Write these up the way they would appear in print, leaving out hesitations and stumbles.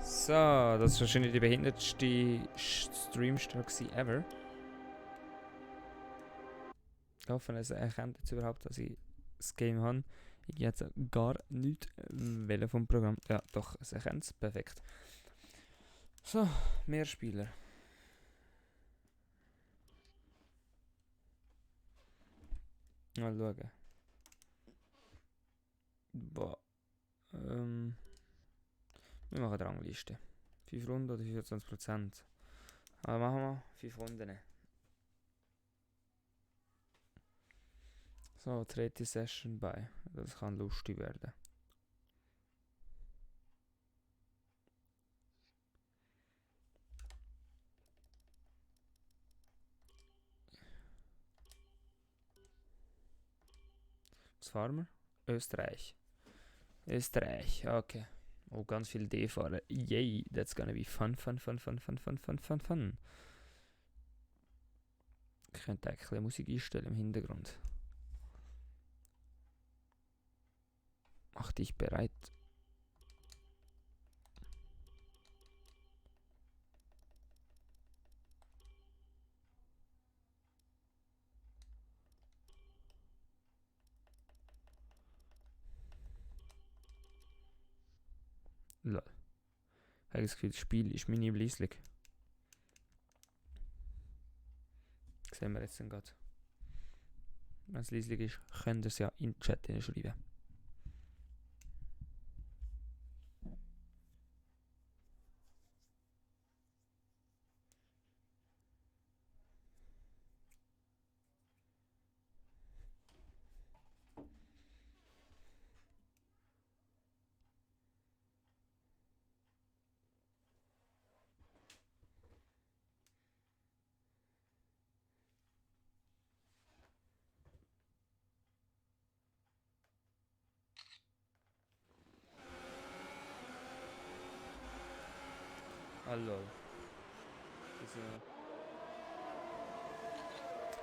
So, das ist wahrscheinlich die behindertste Streamstart ever. Ich hoffe, es erkennt jetzt überhaupt, dass ich das Game habe. Ich jetzt gar nichts wählen vom Programm. Ja, doch, es erkennt es. Perfekt. So, mehr Spieler. Mal schauen. Boah. Wir machen eine Rangliste. 5 Runden oder 25%. Aber machen wir 5 Runden. So, dritte Session bei. Das kann lustig werden. Was fahren wir? Österreich. Österreich, okay. Oh, ganz viel D-Fahrer. Yay, that's gonna be fun. Ich könnte eigentlich ein bisschen Musik einstellen im Hintergrund. Mach dich bereit. Lol. Ich habe das Gefühl, das Spiel ist mini blieslig. Sehen wir jetzt dann gerade. Wenn es leislich ist, könnt ihr es ja in den Chat schreiben. Hallo.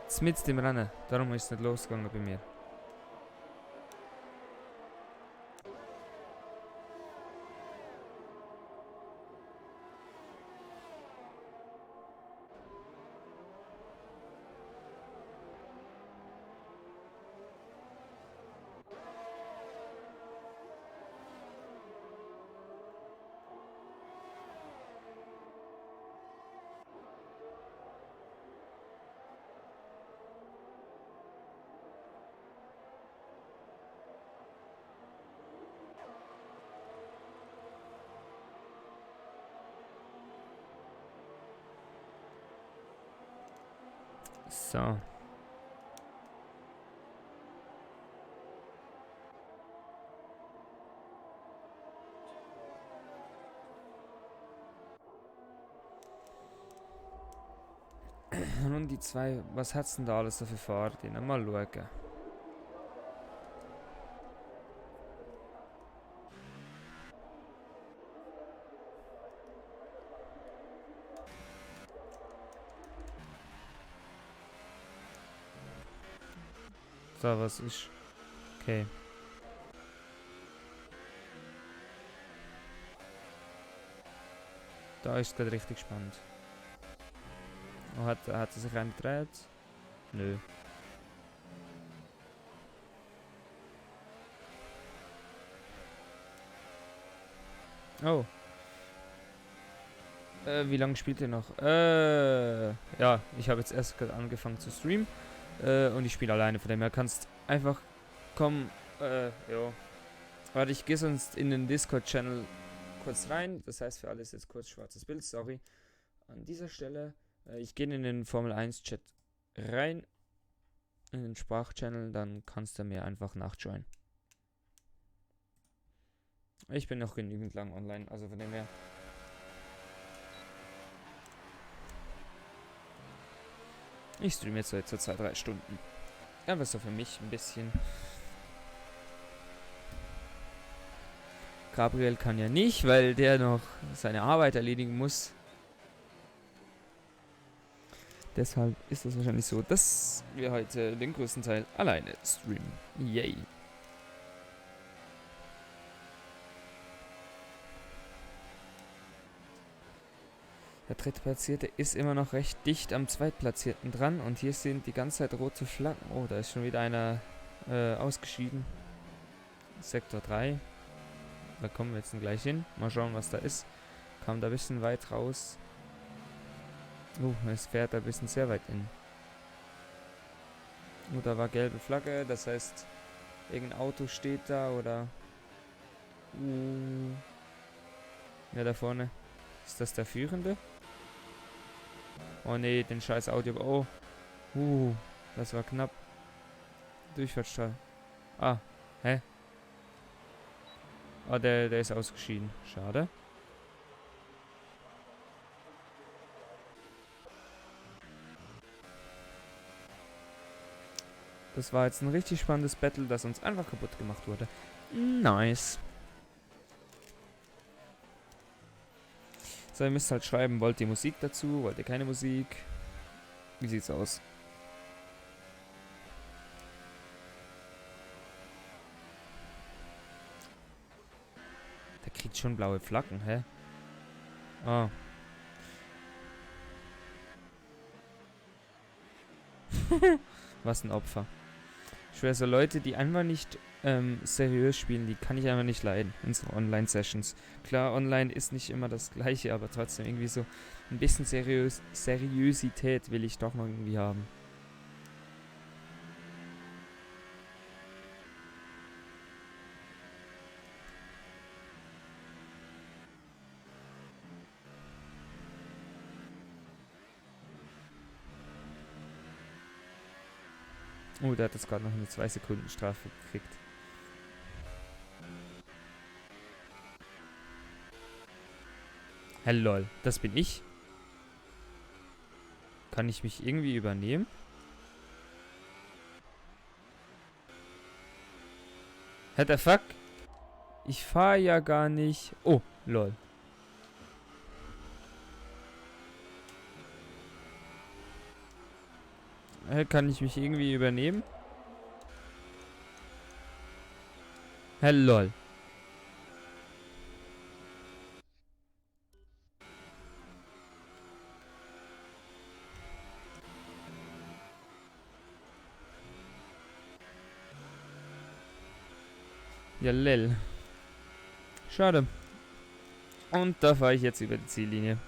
Jetzt mitten im Rennen, darum ist es nicht losgegangen bei mir. So. Nun die zwei, was hat's denn da alles so für Fahrten? Mal schauen. So, was ist? Okay. Da ist es gerade richtig spannend. Oh, hat er sich einen gedreht? Nö. Oh. Wie lange spielt ihr noch? Ja, ich habe jetzt erst gerade angefangen zu streamen. Und ich spiele alleine, von dem her kannst einfach kommen. Ja. Warte, ich gehe sonst in den Discord-Channel kurz rein. Das heißt, für alles jetzt kurz schwarzes Bild, sorry. An dieser Stelle, ich gehe in den Formel 1 Chat rein. In den Sprachchannel, dann kannst du mir einfach nachjoinen. Ich bin noch genügend lang online, also von dem her. Ich streame jetzt so 2-3 Stunden. Einfach so für mich ein bisschen. Gabriel kann ja nicht, weil der noch seine Arbeit erledigen muss. Deshalb ist es wahrscheinlich so, dass wir heute den größten Teil alleine streamen. Yay. Der Drittplatzierte ist immer noch recht dicht am Zweitplatzierten dran und hier sind die ganze Zeit rote Flaggen. Oh, da ist schon wieder einer ausgeschieden. Sektor 3. Da kommen wir jetzt gleich hin. Mal schauen, was da ist. Kam da ein bisschen weit raus. Es fährt da ein bisschen sehr weit in. Da war gelbe Flagge, das heißt, irgendein Auto steht da oder... Ja, da vorne. Ist das der Führende? Oh nee, den scheiß Audio... Oh. Das war knapp. Durchfahrtsstraße. Ah, hä? Ah, der ist ausgeschieden. Schade. Das war jetzt ein richtig spannendes Battle, das uns einfach kaputt gemacht wurde. Nice. So, ihr müsst halt schreiben, wollt ihr Musik dazu, wollt ihr keine Musik? Wie sieht's aus? Der kriegt schon blaue Flaggen, hä? Ah. Was ein Opfer. Ich schwöre, so Leute, die einfach nicht seriös spielen, die kann ich einfach nicht leiden in so Online-Sessions. Klar, online ist nicht immer das Gleiche, aber trotzdem irgendwie so ein bisschen Seriosität will ich doch noch irgendwie haben. Oh, der hat jetzt gerade noch eine 2-Sekunden-Strafe gekriegt. Hey, lol, das bin ich. Kann ich mich irgendwie übernehmen? What the fuck? Ich fahre ja gar nicht. Oh, lol. Kann ich mich irgendwie übernehmen? Hey, lol. Ja, lel. Schade. Und da fahre ich jetzt über die Ziellinie.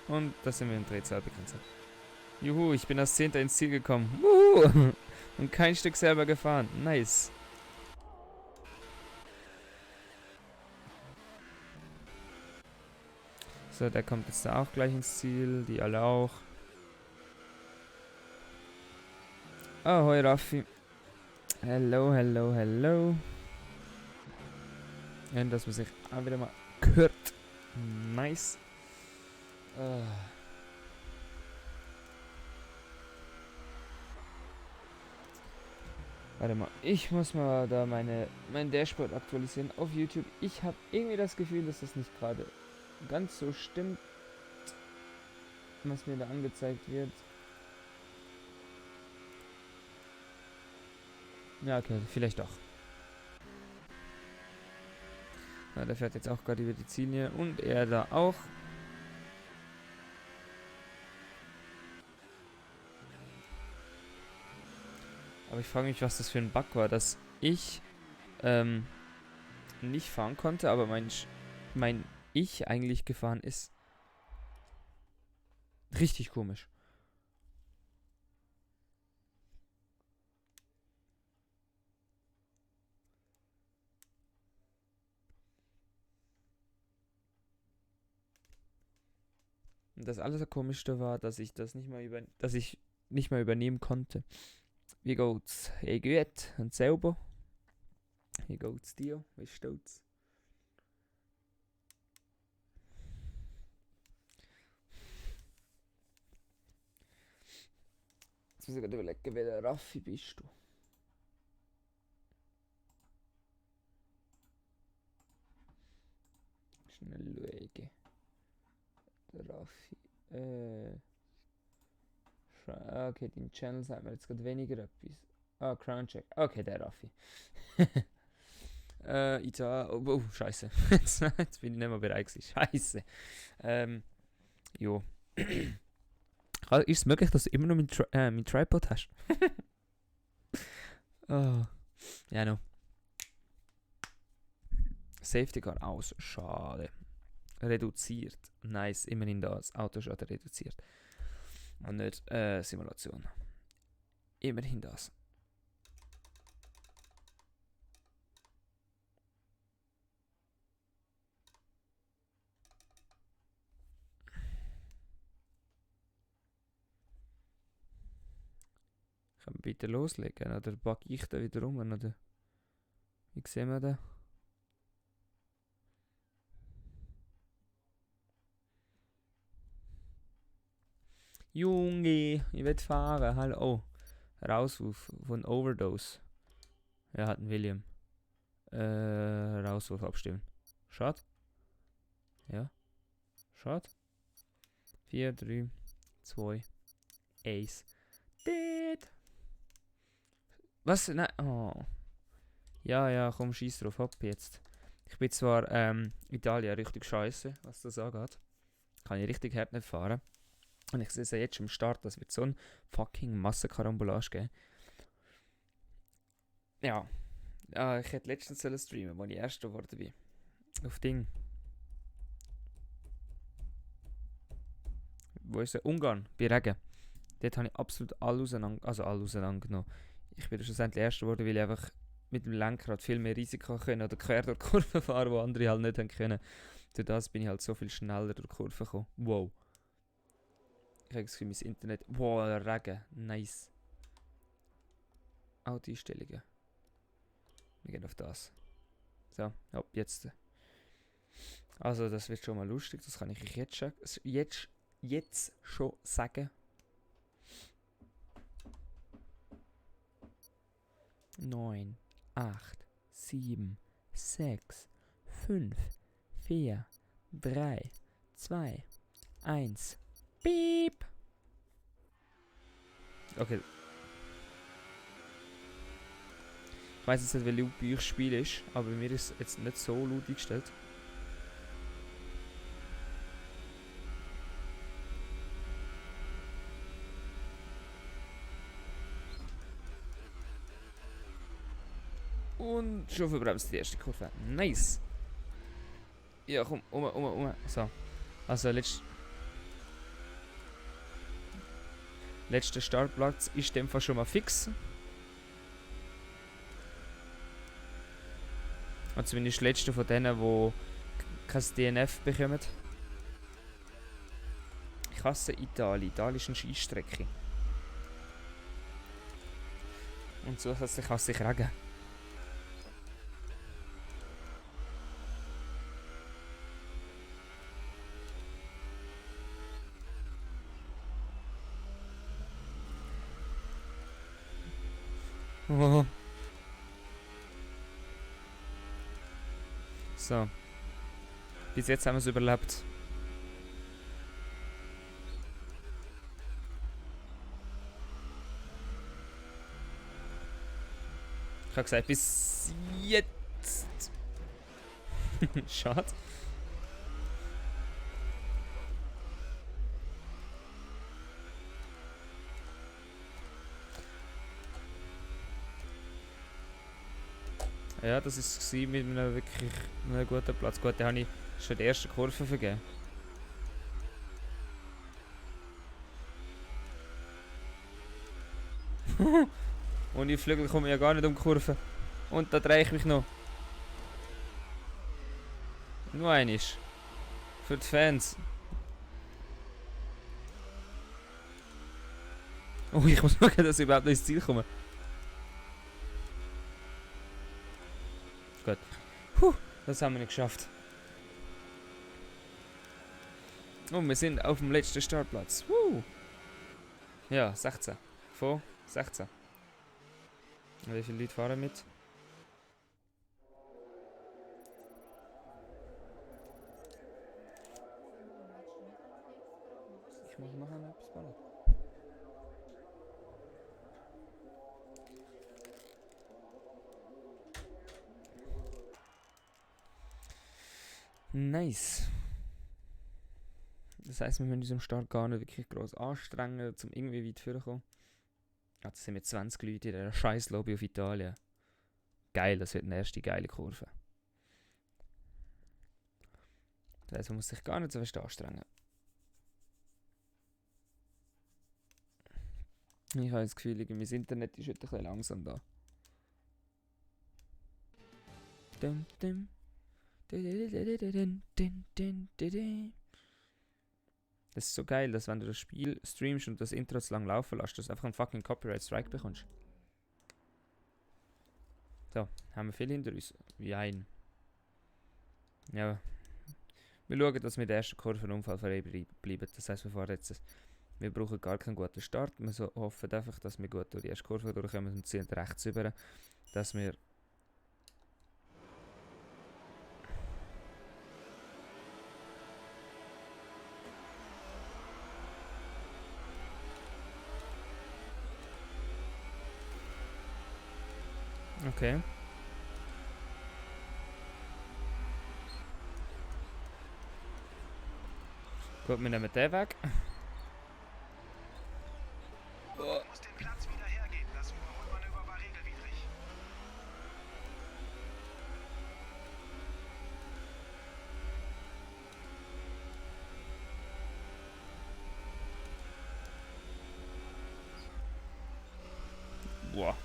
Und da sind wir im Drehzahlbegrenzer. Juhu, ich bin als 10. ins Ziel gekommen. Und kein Stück selber gefahren. Nice. So, der kommt jetzt da auch gleich ins Ziel. Die alle auch. Ahoi, Raffi. Hello, hello, hello. Und dass man sich auch wieder mal gehört. Nice. Warte mal, ich muss mal da mein Dashboard aktualisieren auf YouTube. Ich habe irgendwie das Gefühl, dass das nicht gerade ganz so stimmt, was mir da angezeigt wird. Ja, okay, vielleicht doch. Ja, der fährt jetzt auch gerade über die Ziellinie und er da auch. Aber ich frage mich, was das für ein Bug war, dass ich nicht fahren konnte, aber mein Ich eigentlich gefahren ist. Richtig komisch. Und das Allerkomischste war, dass ich nicht mal übernehmen konnte. Wie geht's? Gut und selber? Wie geht's dir? Wie steht's? Jetzt muss ich gerade überlegen, welcher Raffi bist du? Schnell schauen. Der Raffi. Okay, den Channel sagt mir jetzt gerade weniger etwas. Ah, Crowncheck. Okay, der Raffi. Scheiße. Jetzt bin ich nicht mehr bereit gewesen. Scheiße. Jo. Ist es möglich, dass du immer noch mein Tripod hast? Oh. Ja, no. Safety Car aus. Schade. Reduziert. Nice. Immerhin das. Autoschaden reduziert. Und nicht Simulation. Immerhin das. Können wir bitte loslegen? Oder packe ich da wieder rum? Oder? Wie sehen wir das? Junge, ich will fahren. Hallo. Oh. Rausruf von Overdose. Ja, hat ein William. Rausruf abstimmen. Schade. Ja. Schade. 4, 3, 2, 1. Dead. Was? Nein. Oh. Ja, komm, scheiß drauf, hopp jetzt. Ich bin zwar Italien richtig scheiße, was das angeht. Kann ich richtig hart nicht fahren. Und ich sehe es jetzt schon am Start, das wird so ein fucking Massenkarambolage geben. Ja. Ich hätte letztens streamen, als ich Erster geworden bin. Auf Ding. Wo ist er? Ungarn, bei Regen. Dort habe ich absolut alles auseinandergenommen. Ich bin schlussendlich Erster geworden, weil ich einfach mit dem Lenkrad viel mehr Risiko können oder quer durch die Kurve fahren, wo andere halt nicht haben können. Durch das bin ich halt so viel schneller durch die Kurve gekommen. Wow. Ich habe mein Internet. Wow, Regen. Nice. Auto-Einstellungen. Wir gehen auf das. So, ab jetzt. Also, das wird schon mal lustig. Das kann ich euch jetzt schon sagen. 9, 8, 7, 6, 5, 4, 3, 2, 1. Piep! Okay. Ich weiß jetzt nicht, wie laut bei euch das Spiel ist, aber bei mir ist es jetzt nicht so laut eingestellt. Und schon verbremst die erste Kurve. Nice! Ja, komm, um. So. Also, letzter Startplatz ist in dem Fall schon mal fix. Und zumindest der letzte von denen, die kein DNF bekommen. Ich hasse Italien. Italien ist eine Scheissstrecke. Und zusätzlich hasse ich Regen. Oh. So. Bis jetzt haben wir es überlebt. Ich habe gesagt, bis jetzt. Schade. Ja, das war es mit einem wirklich einem guten Platz. Gut, da habe ich schon die erste Kurve vergeben. Und die Flügel kommen ja gar nicht um die Kurve. Und da drehe ich mich noch. Nur einiges. Für die Fans. Oh, ich muss schauen, dass ich überhaupt noch ins Ziel komme. Gut. Das haben wir nicht geschafft. Und wir sind auf dem letzten Startplatz. Ja, 16. Von 16. Wie viele Leute fahren mit? Ich muss nachher etwas ballern. Nice. Das heisst, wir müssen uns am Start gar nicht wirklich gross anstrengen, um irgendwie weit vorzukommen. Jetzt sind wir 20 Leute in dieser scheiß Lobby auf Italien. Geil, das wird eine erste geile Kurve. Das heisst, man muss sich gar nicht so fest anstrengen. Ich habe das Gefühl, mein Internet ist heute ein bisschen langsam da. Dum, dum. Das ist so geil, dass wenn du das Spiel streamst und das Intro zu lang laufen lässt, dass du einfach einen fucking Copyright Strike bekommst. So, haben wir viel hinter uns. Wie ein. Ja. Wir schauen, dass wir in der ersten Kurve unfallfrei bleiben. Das heisst, wir fahren jetzt. Wir brauchen gar keinen guten Start. Wir hoffen einfach, dass wir gut durch die erste Kurve durchkommen und ziehen rechts über. Dass wir. Okay. Gut, wir nehmen den weg. Du musst den Platz wieder hergeben. Das Überholmanöver war regelwidrig. Boah.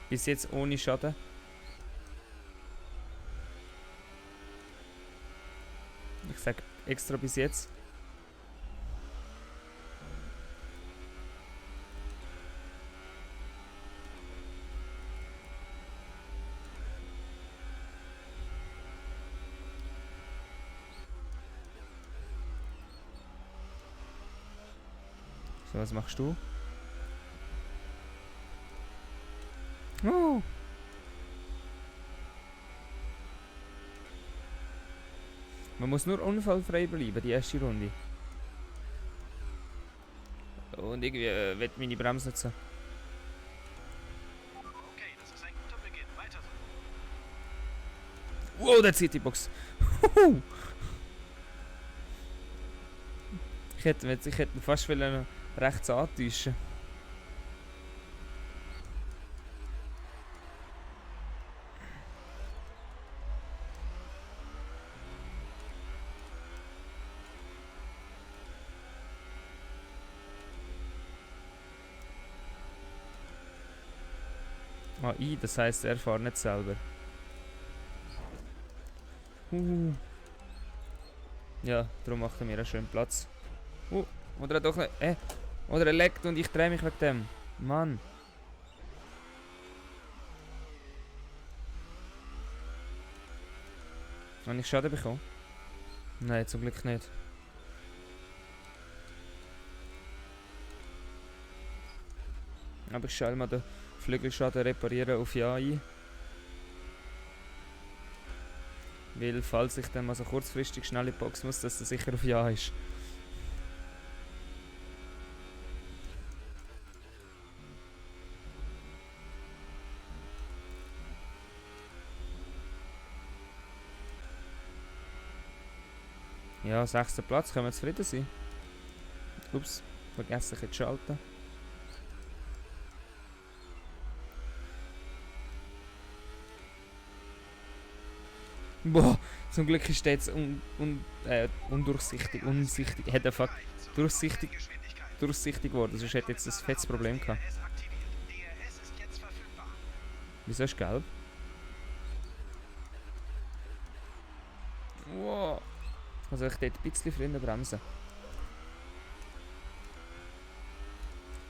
Bis jetzt ohne Schaden. Ich sag extra bis jetzt. So, was machst du? Oh. Man muss nur unfallfrei bleiben, die erste Runde. Und irgendwie wird meine Bremse nicht so. Okay, das ist ein guter Beginn. Weiter so. Wow, der zieht die Box. Ich hätte ihn fast rechts antäuschen. AI, das heisst, er fährt nicht selber. Ja, darum macht er mir einen schönen Platz. Oder er doch nicht. Oder er leckt und ich drehe mich wegen dem. Mann. Habe ich Schaden bekommen? Nein, zum Glück nicht. Aber ich schaue mal den Flügelschaden reparieren auf Ja ein. Weil, falls ich dann mal so kurzfristig schnell in die Box muss, dass er sicher auf Ja ist. Ja, 6. Platz, können wir zufrieden sein. Ups, vergessen ich jetzt schalten. Boah, zum Glück ist der jetzt undurchsichtig, unsichtig, hat er fuck, durchsichtig geworden, sonst hätte jetzt ein fettes Problem gehabt. DRS ist jetzt verfügbar. Wieso ist gelb? Wow. Also ich dort ein bisschen früher bremsen.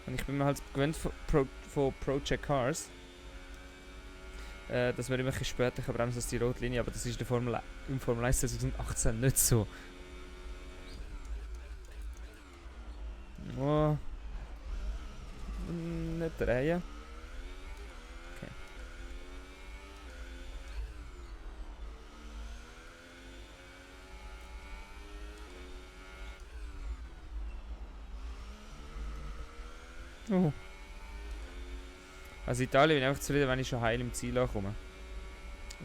Und ich bin mir halt gewöhnt von Project Cars, dass man immer ein bisschen später bremsen kann als die rote Linie, aber das ist im Formel 1 2018 nicht so. Oh. Nicht drehen. Okay. Oh. Also Italien bin ich einfach zufrieden, wenn ich schon heil im Ziel ankomme.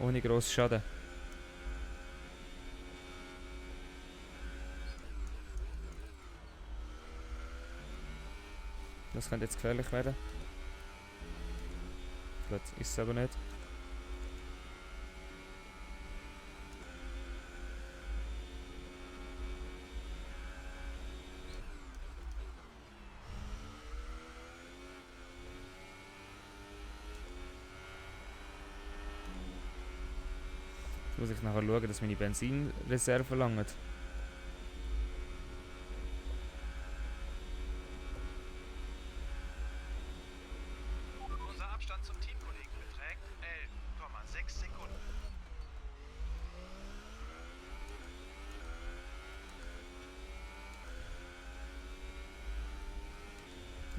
Ohne grossen Schaden. Das könnte jetzt gefährlich werden. Gut, ist es aber nicht. Jetzt muss ich nachher schauen, dass meine Benzinreserve langt. Unser Abstand zum Teamkollegen beträgt 11,6 Sekunden.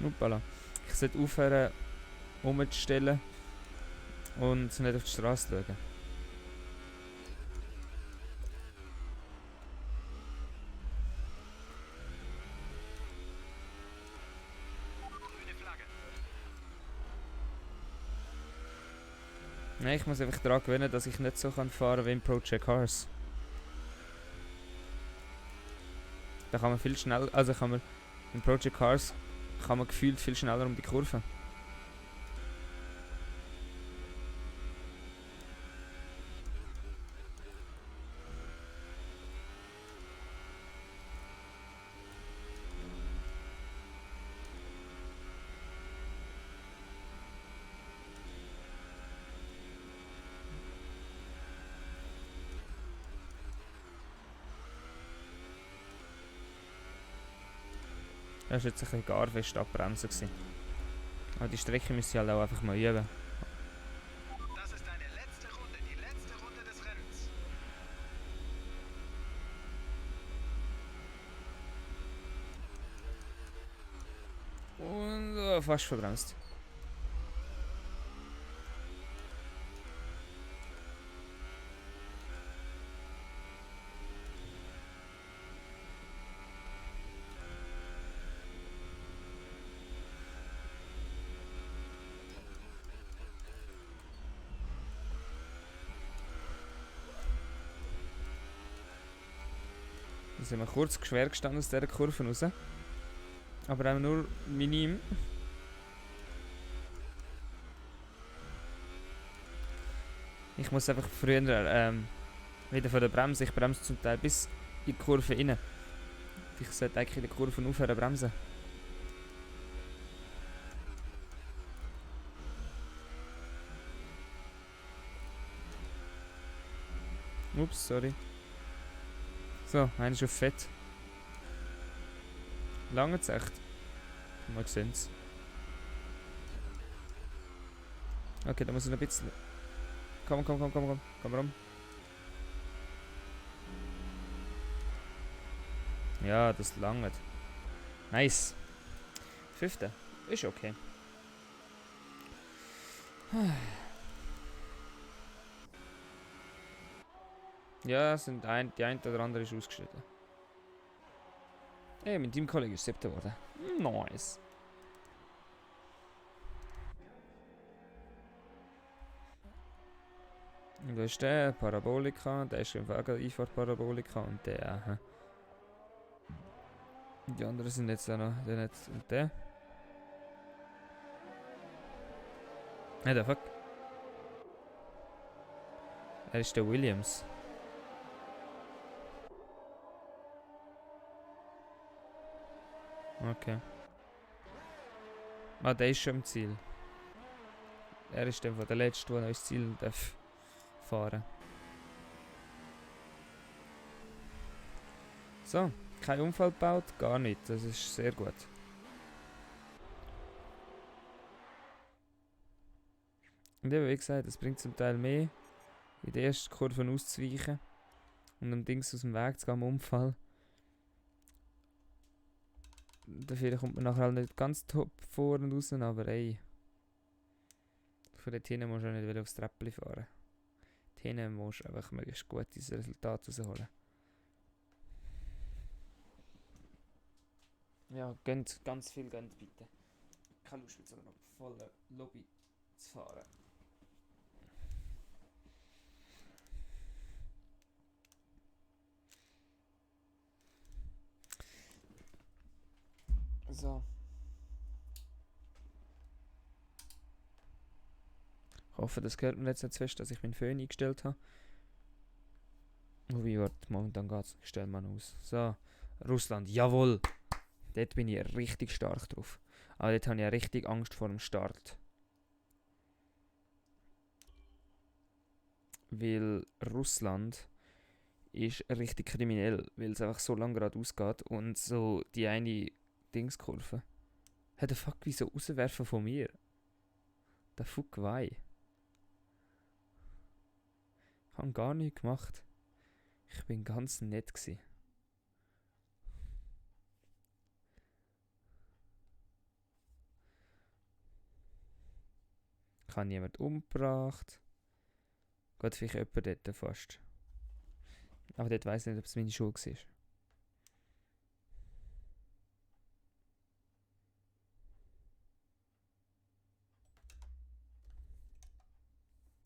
Uppala. Ich sollte aufhören, umzustellen und nicht auf die Straße schauen. Grüne Flagge. Nein, ich muss einfach daran gewöhnen, dass ich nicht so fahren kann wie in Project Cars. Da kann man viel schneller, also kann man in Project Cars kann man gefühlt viel schneller um die Kurve. Das war jetzt ein bisschen gar fest abbremsen gewesen. Aber die Strecke müsst ihr halt auch einfach mal üben. Das ist deine letzte Runde, die letzte Runde des Rennens. Und fast verbremst. Da sind wir kurz schwer gestanden aus dieser Kurve raus. Aber auch nur minim. Ich muss einfach früher wieder von der Bremse. Ich bremse zum Teil bis in die Kurve rein. Ich sollte eigentlich in der Kurve aufhören bremsen. Ups, sorry. So, einer ist auf Fett. Lange es echt. Mal sehen's. Okay, da muss ich noch ein bisschen. Komm. Komm rum. Ja, das langt. Nice. Fünfte. Ist okay. Ja, die eine oder andere ist ausgeschieden. Hey, mein Teamkollege ist 7. geworden. Nice. Und da ist der Parabolika, der ist im Wagen Einfahrtparabolika und der. Die anderen sind jetzt auch noch der nicht und der. Hey, der fuck. Er ist der Williams. Okay. Ah, der ist schon im Ziel. Er ist dann der Letzte, der noch ins Ziel darf fahren. So, kein Unfall gebaut, gar nicht. Das ist sehr gut. Und eben, wie gesagt, es bringt zum Teil mehr, in der ersten Kurve auszuweichen und dem Dings aus dem Weg zu gehen am Unfall. Dafür kommt man nachher halt nicht ganz top vor und raus, aber ey. Von dort hinten musst du auch nicht wieder aufs Treppli fahren. Dort hinten musst du einfach möglichst gutes Resultat rausholen. Ja, gönnt, ganz viel gönnt bitte. Keine Lust mit so einer vollen Lobby zu fahren. So. Ich hoffe, das gehört mir jetzt nicht zu fest, dass ich meinen Föhn eingestellt habe. Wobei, warte, momentan geht es. Ich stelle mal aus. So, Russland, jawohl! Dort bin ich richtig stark drauf. Aber dort habe ich ja richtig Angst vor dem Start. Weil Russland ist richtig kriminell, weil es einfach so lange geradeaus geht und so die eine Dingskurve. Hey, der Fuck, wieso rauswerfen von mir? Der Fuck, wei. Ich habe gar nichts gemacht. Ich bin ganz nett gsi. Ich habe niemand umgebracht. Geht vielleicht jemand dort fast. Aber dort weiss ich nicht, ob es meine Schuld war.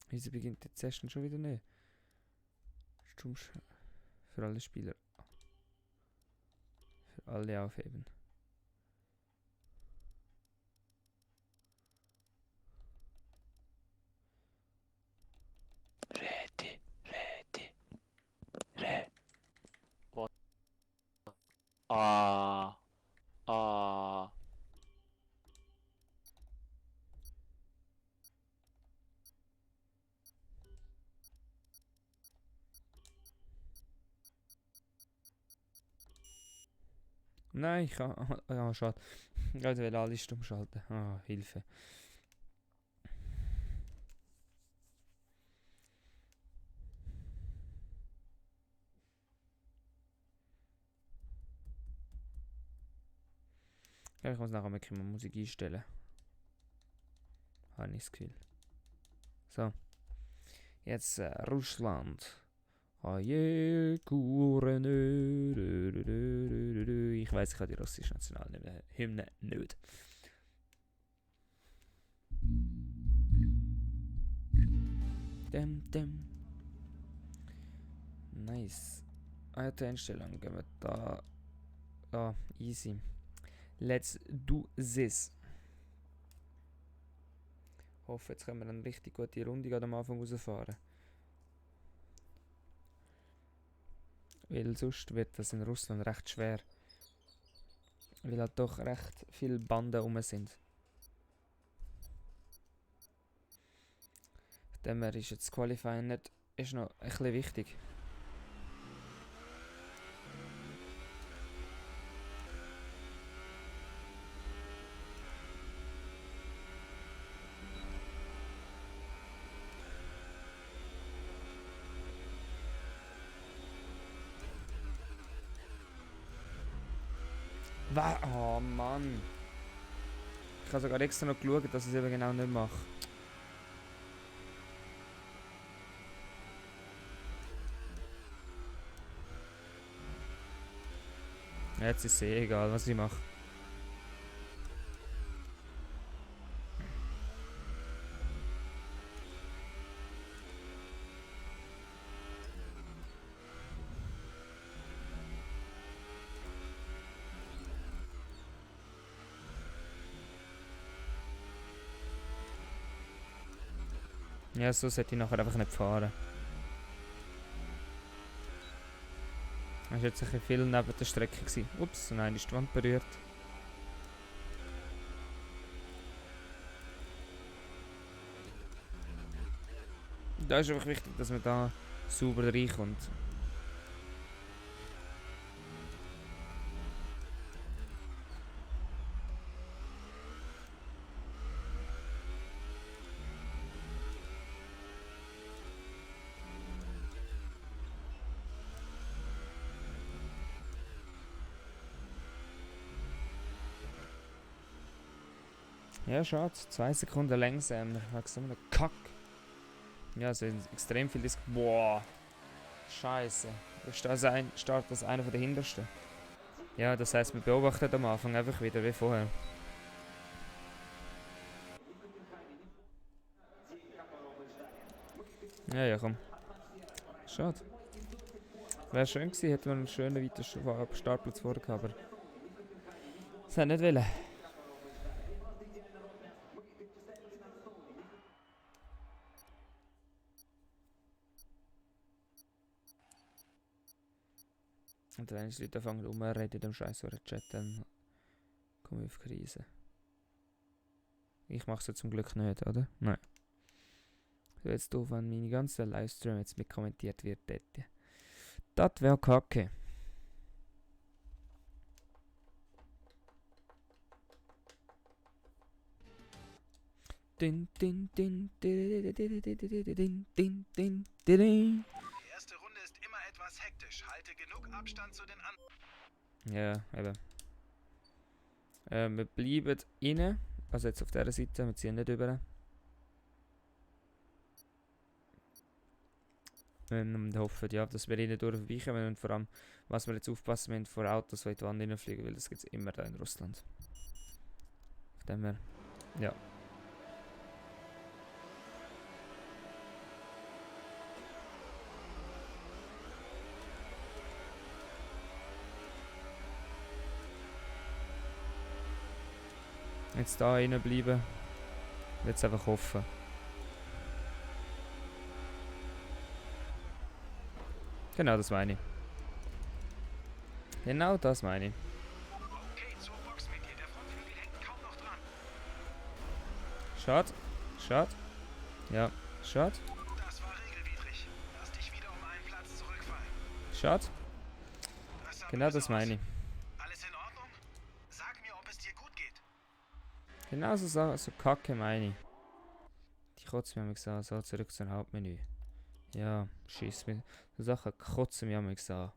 Wieso beginnt die Session schon wieder nicht? Stumm für alle Spieler. Für alle aufheben. Ready, ready, ready. What? Nein, ich kann. Ja, schade. Ich wollte alle stumm schalten. Ah, Hilfe. Ja, ich muss nachher mal Musik einstellen. Habe ich das Gefühl. So. Jetzt Russland. Aje, Kurenö. Ich weiß, ich habe die russische Nationalhymne nicht. Dem. Nice. Alte Einstellung. Gehen wir da. Ah, easy. Let's do this. Ich hoffe, jetzt können wir eine richtig gute Runde am Anfang rausfahren. Weil sonst wird das in Russland recht schwer. Weil halt doch recht viele Banden rum sind. Von dem her ist jetzt das Qualifying nicht, ist noch ein bisschen wichtig. Oh Mann. Ich habe sogar extra noch geschaut, dass ich es eben genau nicht mache. Jetzt ist es eh egal, was ich mache. Ja, so sollte ich nachher einfach nicht fahren. Das war jetzt ein bisschen viel neben der Strecke gewesen. Ups, nein, ist die Wand berührt. Da ist einfach wichtig, dass man da sauber reinkommt. Ja, schade. 2 Sekunden langsamer. Wegen so einem Kack. Ja, so extrem viel Disc. Boah. Scheiße. Ist das startet das einer von der hintersten. Ja, das heisst, wir beobachten am Anfang einfach wieder wie vorher. Ja, ja, komm. Schade. Wäre schön gewesen, hätte man einen schönen weiteren Startplatz vorher gehabt, aber das hat nicht wollen. Und wenn die Leute anfangen rumzureden in dem Scheiß oder Chat, dann komme ich auf Krise. Ich mache es ja zum Glück nicht, oder? Nein. Das wäre jetzt doof, wenn meine ganze Livestream jetzt mit kommentiert wird. Das wäre kacke. Din, din, din, din, din, din, din, din, din, din. Die erste Runde ist immer etwas hektisch. Halte genug Abstand zu den anderen. Ja, eben. Wir bleiben innen. Also jetzt auf dieser Seite, wir ziehen nicht über. Und hoffen, ja, dass wir innen durch vorbeikommen. Und vor allem, was wir jetzt aufpassen müssen, vor Autos, die in die Wand reinfliegen, weil das gibt es immer da in Russland. Auf dem her, ja. Jetzt da rein bleiben. Jetzt einfach hoffen. Genau das meine ich. Genau das meine ich. Okay, zur Box mit dir. Der Frontflügel hängt kaum noch dran. Schade. Schade. Ja, schade. Das war regelwidrig. Lass dich wieder um einen Platz zurückfallen. Schade. Das sah Genau böse das aus. meine ich. Alles in Ordnung? Sag mir, ob es dir gut geht. Genau so kacke meine ich. Die kotzen mich an, so zurück zum Hauptmenü. Ja, schiss mir. So Sachen kotzen mich an.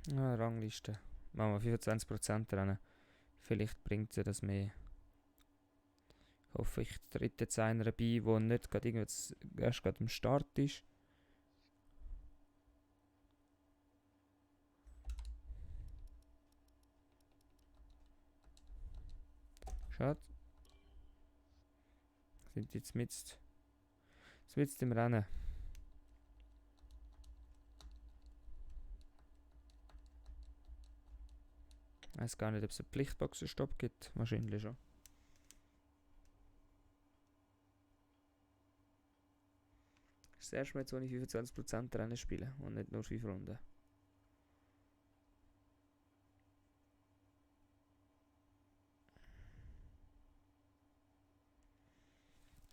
Ja, Rangliste. Machen wir 25% dran. Vielleicht bringt sie das mehr. Hoffe ich, tritt jetzt einer dabei, der nicht gerade erst gerade am Start ist. Schade. Sind jetzt mit im Rennen. Ich weiß gar nicht, ob es einen Pflichtboxenstopp gibt. Wahrscheinlich schon. Das ist das erste Mal, jetzt, wo ich 25% Rennen spiele und nicht nur 5 Runden.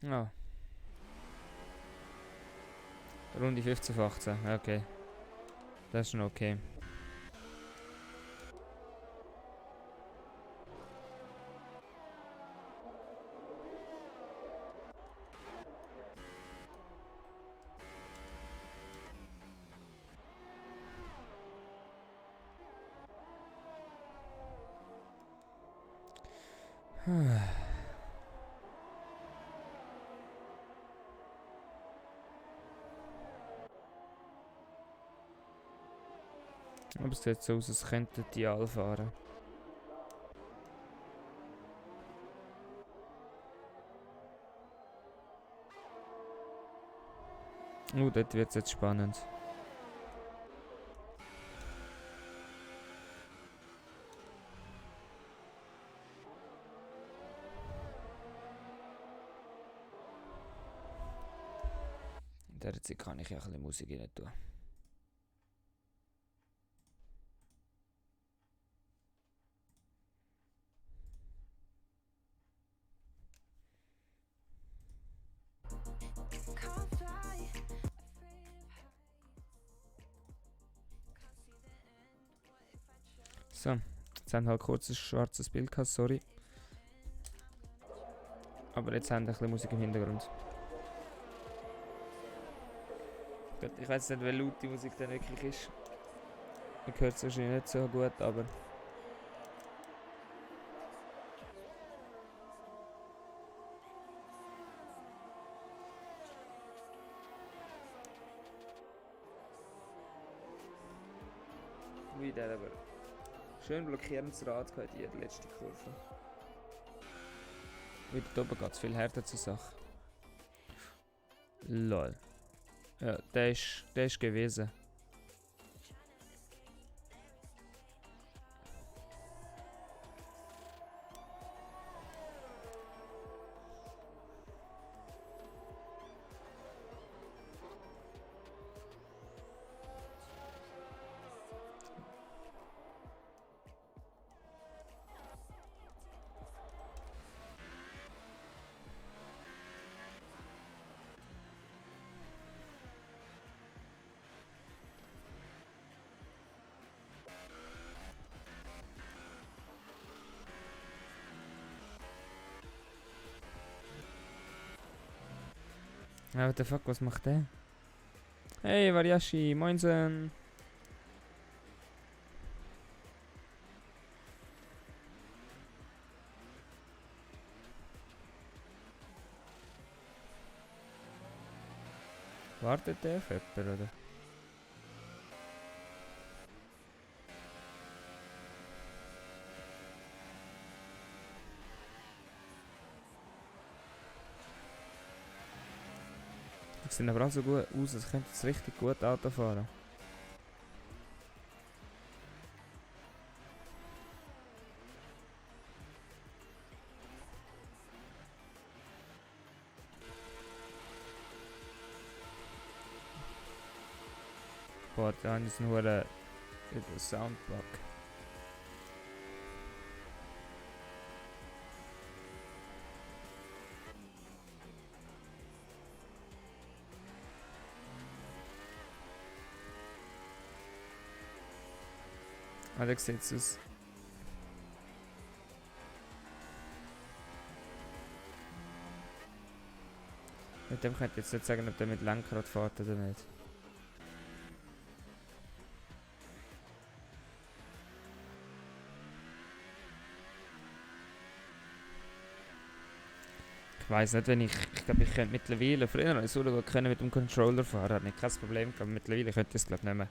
Ja. Runde 15 auf 18. Okay. Das ist schon okay. Aber es sieht so aus, als könnten die alle fahren. Dort wird es jetzt spannend. In der Zeit kann ich ja ein bisschen Musik rein tun. So, jetzt haben wir halt kurz ein schwarzes Bild gehabt, sorry. Aber jetzt haben wir ein bisschen Musik im Hintergrund. Gut, ich weiß nicht, wie laut die Musik dann wirklich ist. Man hört es wahrscheinlich nicht so gut, aber... Wieder aber schön blockierendes Rad gehabt in der letzten Kurve. Wieder oben geht es viel härter zur Sache. Lol. Ja, der ist gewesen. Ja, what the fuck, was macht der? Hey, Variashi, moinsen! Wartet der auf jemanden, oder? Die sehen aber auch so gut aus, als könnten sie richtig gut Auto fahren. Boah, da ist nur ein Soundbug. Ah, da sieht es aus. Mit dem könnte ich jetzt nicht sagen, ob der mit Lenkrad fährt oder nicht. Ich weiß nicht, wenn ich glaube, ich könnte mittlerweile, früher habe ich so gut können mit dem Controller fahren, hat nicht kein Problem gehabt, mittlerweile könnte ich es glaube ich nicht mehr.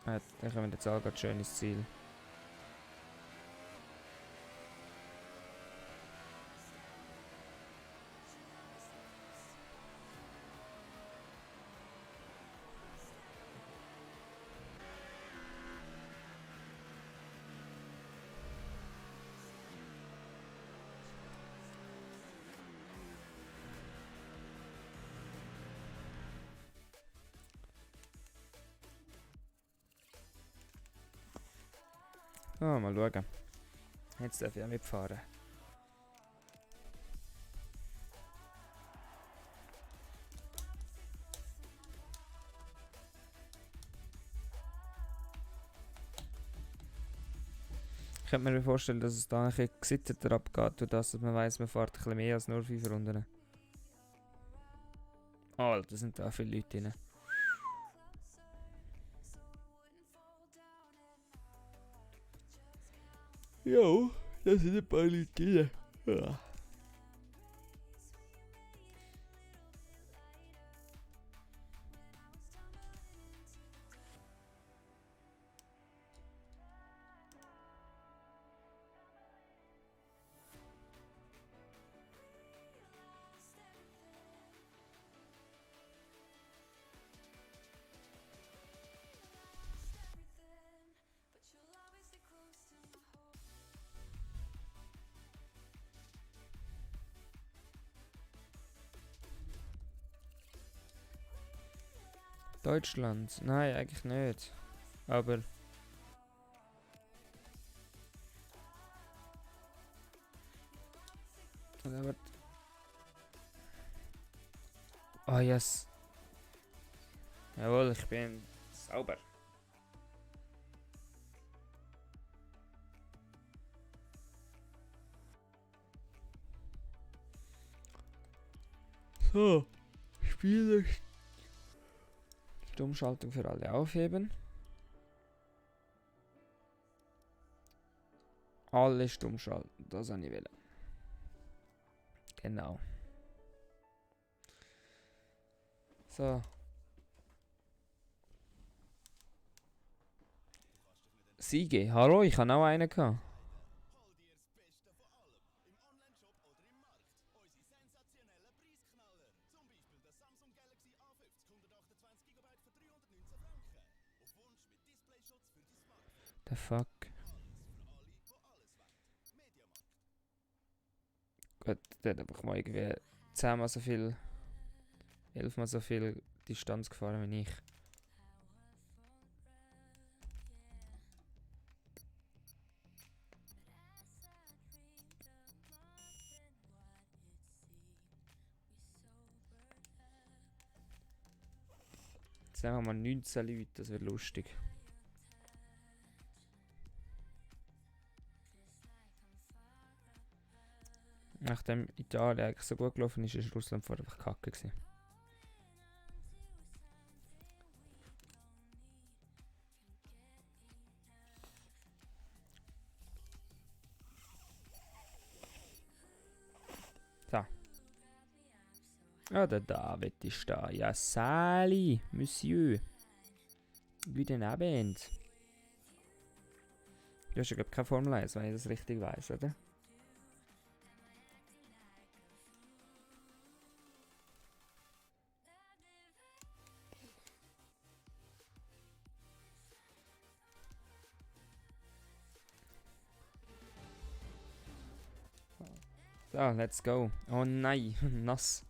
Dann kommen wir jetzt auch gerade schön ins Ziel. Oh, mal schauen. Jetzt darf ich auch mitfahren. Ich könnte mir vorstellen, dass es da ein bisschen gesitteter abgeht, durch das, dass man weiss, man fährt ein bisschen mehr als nur 5 Runden. Oh, Alter, sind da viele Leute drin. Jo, da sind ein paar Leute drin. Ja. Deutschland? Nein, eigentlich nicht. Aber Aber oh yes. Jawohl, ich bin sauber. So, Spiele. Stummschaltung für alle aufheben. Alle stumm schalten, das habe ich wollen. Genau. So. Siege, hallo, ich habe auch einen gehabt. The fuck? Gut, der hat einfach mal irgendwie 10 mal so viel, 11 mal so viel Distanz gefahren wie ich. Jetzt haben wir mal 19 Leute, das wird lustig. Nachdem Italien eigentlich so gut gelaufen ist, ist Russland vorher einfach kacke gewesen. So. Ah, der David ist da. Ja, Sali, Monsieur. Guten Abend. Du hast ja, glaube ich, keine Formel 1, wenn ich das richtig weiß, oder? So, let's go. Oh nein, nass.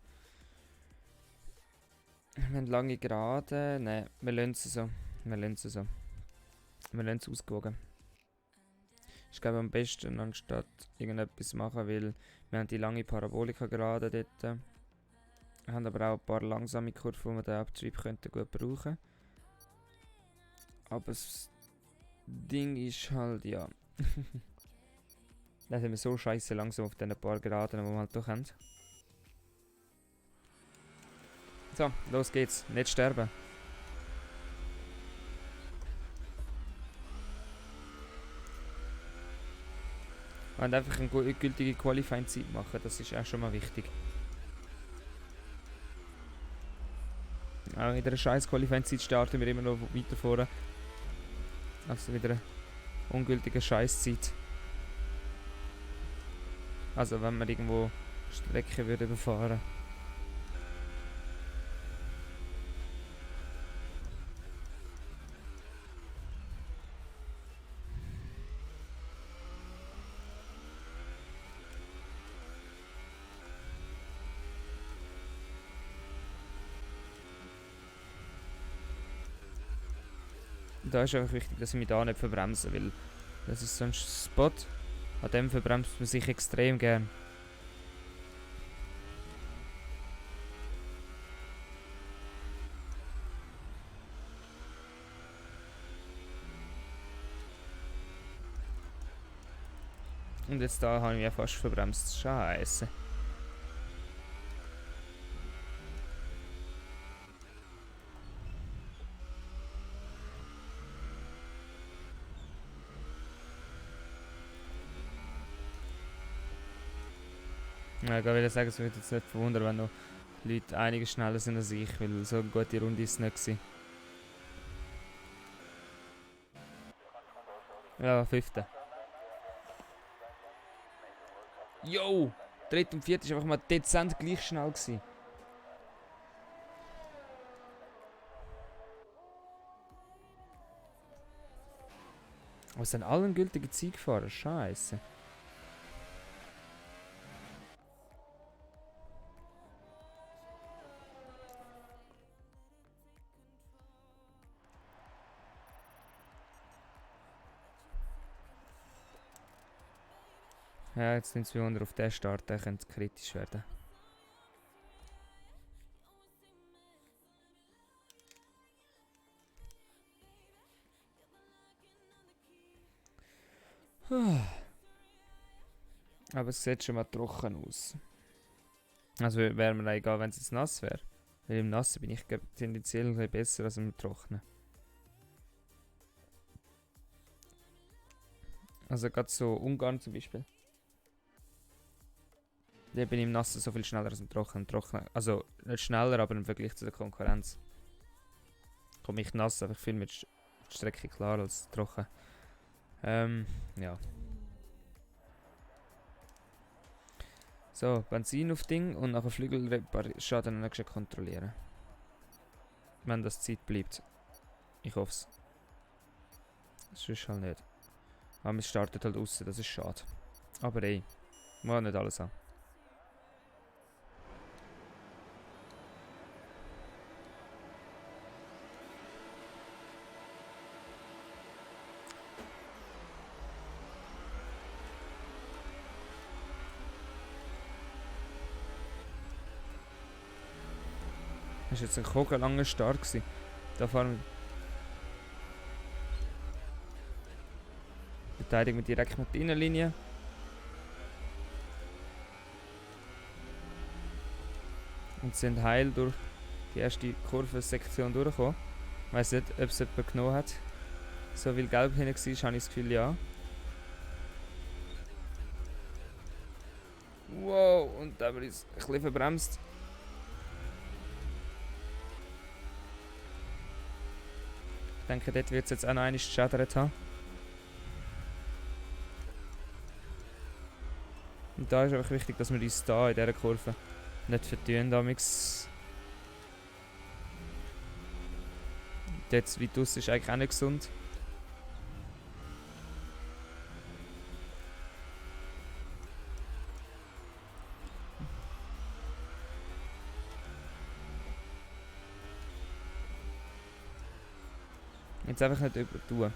Wir haben lange Gerade. Nein, wir lassen es so. Wir lassen es so. Wir lassen es ausgewogen. Ich glaube am besten, anstatt irgendetwas machen, weil wir haben die lange Parabolika gerade dort. Wir haben aber auch ein paar langsame Kurven, die wir den Abtrieb könnten gut brauchen. Aber das Ding ist halt, ja. Dann sind wir so scheiße langsam auf diesen paar Geraden, die wir halt durch haben. So, los geht's. Nicht sterben. Und einfach eine gültige Qualifying-Zeit machen, das ist auch schon mal wichtig. Auch in der scheiß Qualifying-Zeit starten wir immer noch weiter vorne. Also wieder eine ungültige Scheißzeit. Also wenn wir irgendwo Strecke würde befahren. Da ist einfach wichtig, dass ich mich da nicht verbremse, weil das ist so ein Spot, an dem verbremst man sich extrem gern. Und jetzt da habe ich mich fast verbremst. Scheiße. Ja, ich würde sagen, es würde jetzt nicht verwundern, wenn noch Leute einiges schneller sind als ich, weil so eine gute Runde ist es nicht gewesen. Ja, 5. Yo! 3. und 4. ist einfach mal dezent gleich schnell gewesen. Aber es sind alle eine gültige Zeit gefahren, scheiße. Ja, jetzt nimmt es mich wunder, auf den Start, der könnte kritisch werden. Aber es sieht schon mal trocken aus. Also wäre mir egal, wenn es jetzt nass wäre. Weil im Nassen bin ich tendenziell ein bisschen besser als im Trocknen. Also gerade so Ungarn zum Beispiel. Da bin ich im Nassen so viel schneller als im Trocknen. Also nicht schneller, aber im Vergleich zu der Konkurrenz komme ich nass einfach viel mit Strecke klar als trocken. Ja. So, Benzin auf Ding und nachher Flügelschaden noch schnell kontrollieren. Wenn das Zeit bleibt. Ich hoffe es. Sonst halt nicht. Aber es startet halt raus, das ist schade. Aber ey, muss nicht alles an. Das war jetzt ein kogenlanger Start. Da fahren wir. Verteidigen wir direkt mit der Innenlinie. Und sind heil durch die erste Kurvensektion durchgekommen. Ich weiss nicht, ob es jemand genommen hat. So viel Gelb hinten war, habe ich das Gefühl, ja. Wow, und da haben wir uns ein bisschen verbremst. Ich denke, dort wird es jetzt auch noch einmal geschädert haben. Und da ist einfach wichtig, dass wir uns da in dieser Kurve nicht vertun. Dort zu weit aus ist eigentlich auch nicht gesund. Jetzt einfach nicht übertun.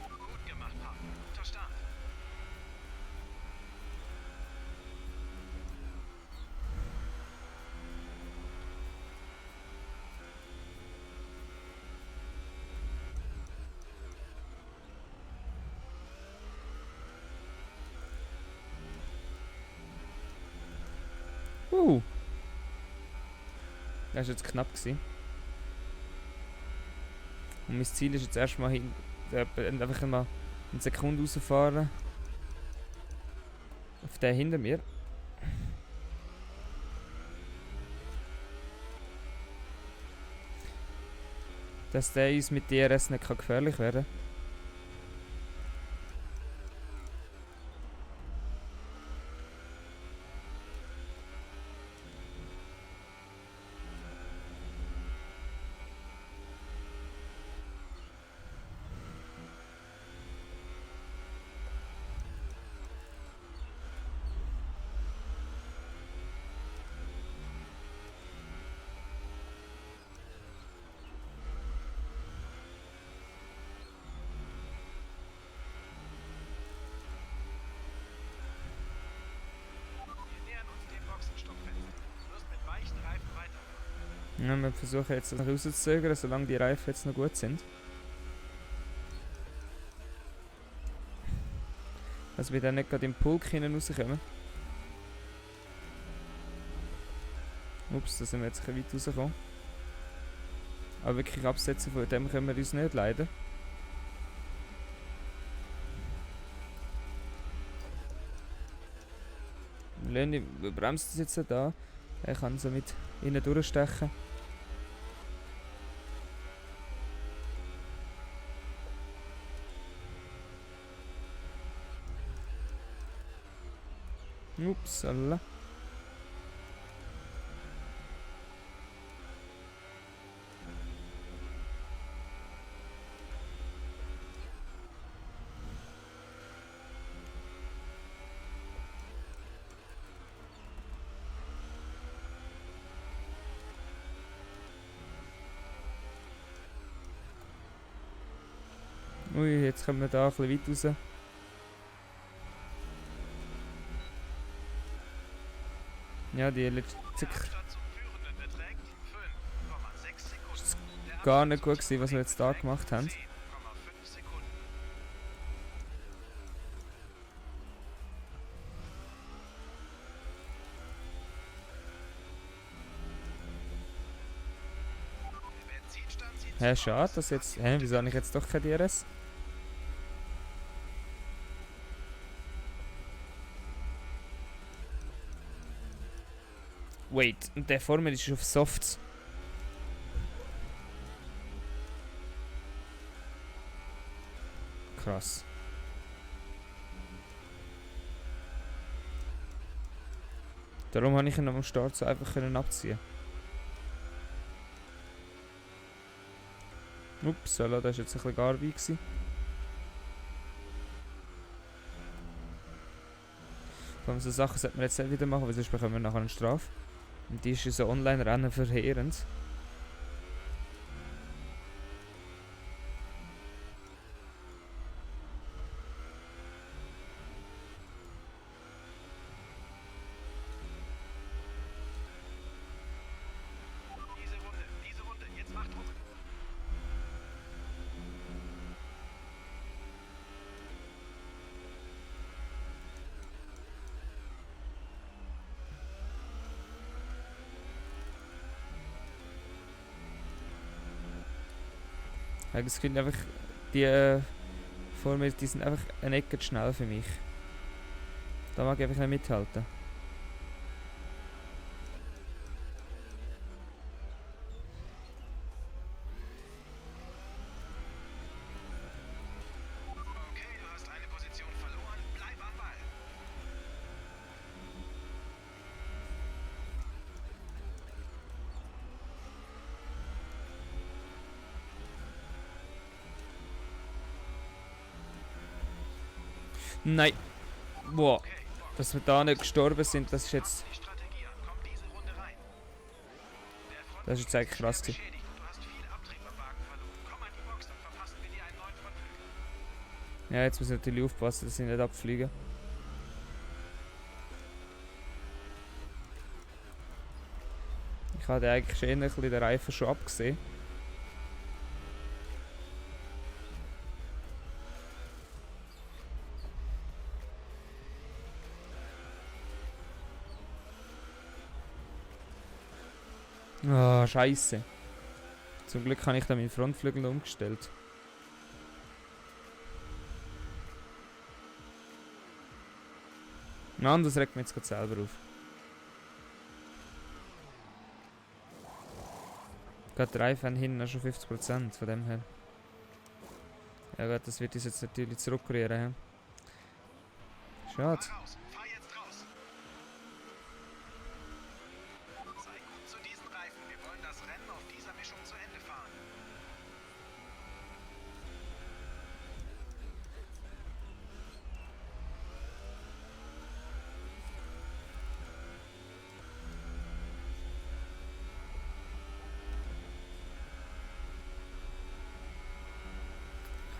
Gut gemacht, Papa. Guter Start. Das war jetzt knapp gewesen. Und mein Ziel ist jetzt erstmal einfach mal eine Sekunde rausfahren. Auf den hinter mir. Dass der uns mit DRS nicht gefährlich werden kann. Wir nähern uns dem Boxenstoppfenster. Du wirst mit weichen Reifen weiterfahren. Ja, wir versuchen jetzt noch rauszuzögern, solange die Reifen jetzt noch gut sind. Dass wir dann nicht gerade im Pulk hinten rauskommen. Ups, da sind wir jetzt ein bisschen weit rausgekommen. Aber wirklich absetzen von dem können wir uns nicht leider. Lenny bremst es jetzt da. Er kann so mit innen durchstechen. Upsala. Ui, jetzt kommen wir da ein bisschen weit raus. Ja, die letzte Der Abstand zum Führenden beträgt 5,6 Sekunden. ist Der gar nicht Abstand gut zum gewesen, was wir jetzt da Zweiten gemacht haben. beträgt 10,5 Sekunden. Der Benzinstand sieht Hä, super schade, aus. dass jetzt. Hä, wieso habe ich jetzt doch kein DRS? Wait, und der vor mir ist auf Softs. Krass. Darum habe ich ihn am Start so einfach können abziehen. Ups, das war jetzt ein bisschen gar weit gewesen. Vor allem so Sachen sollte man jetzt nicht wieder machen, weil sonst bekommen wir nachher eine Strafe. Und die ist in so Online-Rennen verheerend. Diese Runde, jetzt macht Druck. Ich habe das Gefühl, einfach die vor mir, die sind einfach eine Ecke zu schnell für mich. Da mag ich einfach nicht mithalten. Okay, du hast eine Position verloren. Bleib am Ball. Nein! Boah, Okay, Box. dass wir da nicht gestorben sind, das ist jetzt. Die Strategie an. Komm diese Runde rein. Der Front Das ist jetzt eigentlich krass gewesen. beschädigt und du hast viel Abtrieb am Wagen verloren. Komm an die Box, dann verpassen wir dir einen neuen Frontflügel. Ja, jetzt muss ich natürlich aufpassen, dass sie nicht abfliegen. Ich hatte eigentlich schon eher ein bisschen den Reifen schon abgesehen. Ah, Scheiße. Zum Glück habe ich dann meinen Frontflügel umgestellt. Mann, das regt mich jetzt gerade selber auf. Gerade der Reifen hinten noch schon 50% von dem her. Ja gut, das wird uns jetzt natürlich zurückrühren. Schade. Fahr raus. Fahr jetzt raus. Sei gut zu diesen Reifen. Wir wollen das Rennen auf dieser Mischung zu Ende fahren.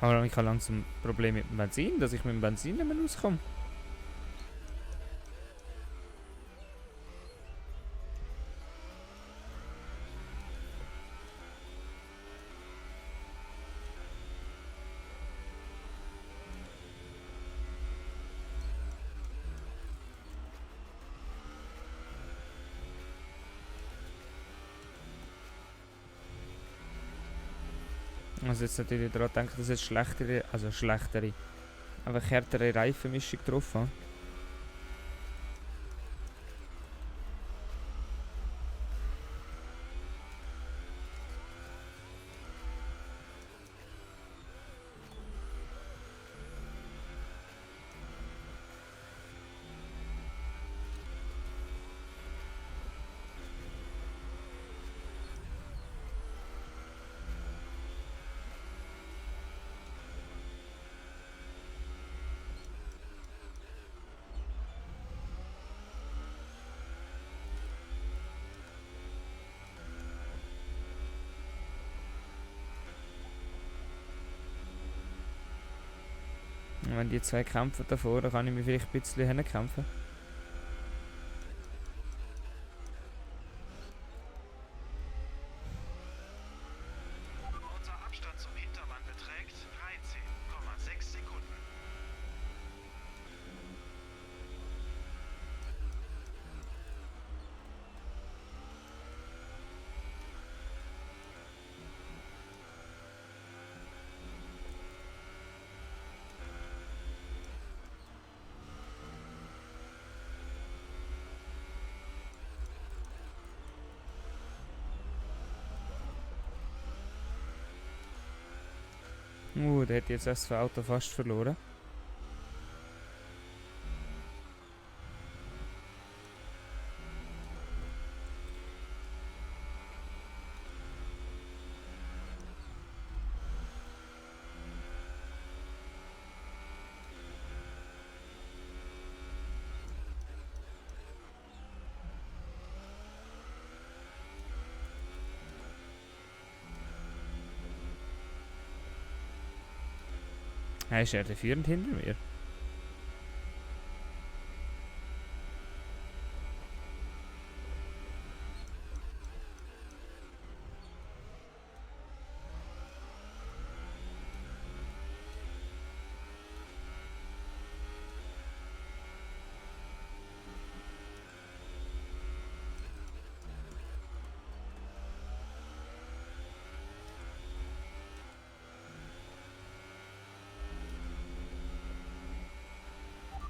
Aber ich habe langsam ein Problem mit dem Benzin, dass ich mit dem Benzin nicht mehr rauskomme. Also jetzt natürlich daran denken, dass jetzt schlechtere, einfach härtere Reifenmischung drauf habe. Und wenn die zwei kämpfen davor, dann kann ich mich vielleicht ein bisschen hinkämpfen. Der hat jetzt das Auto fast verloren. Ist er der Führend hinter mir?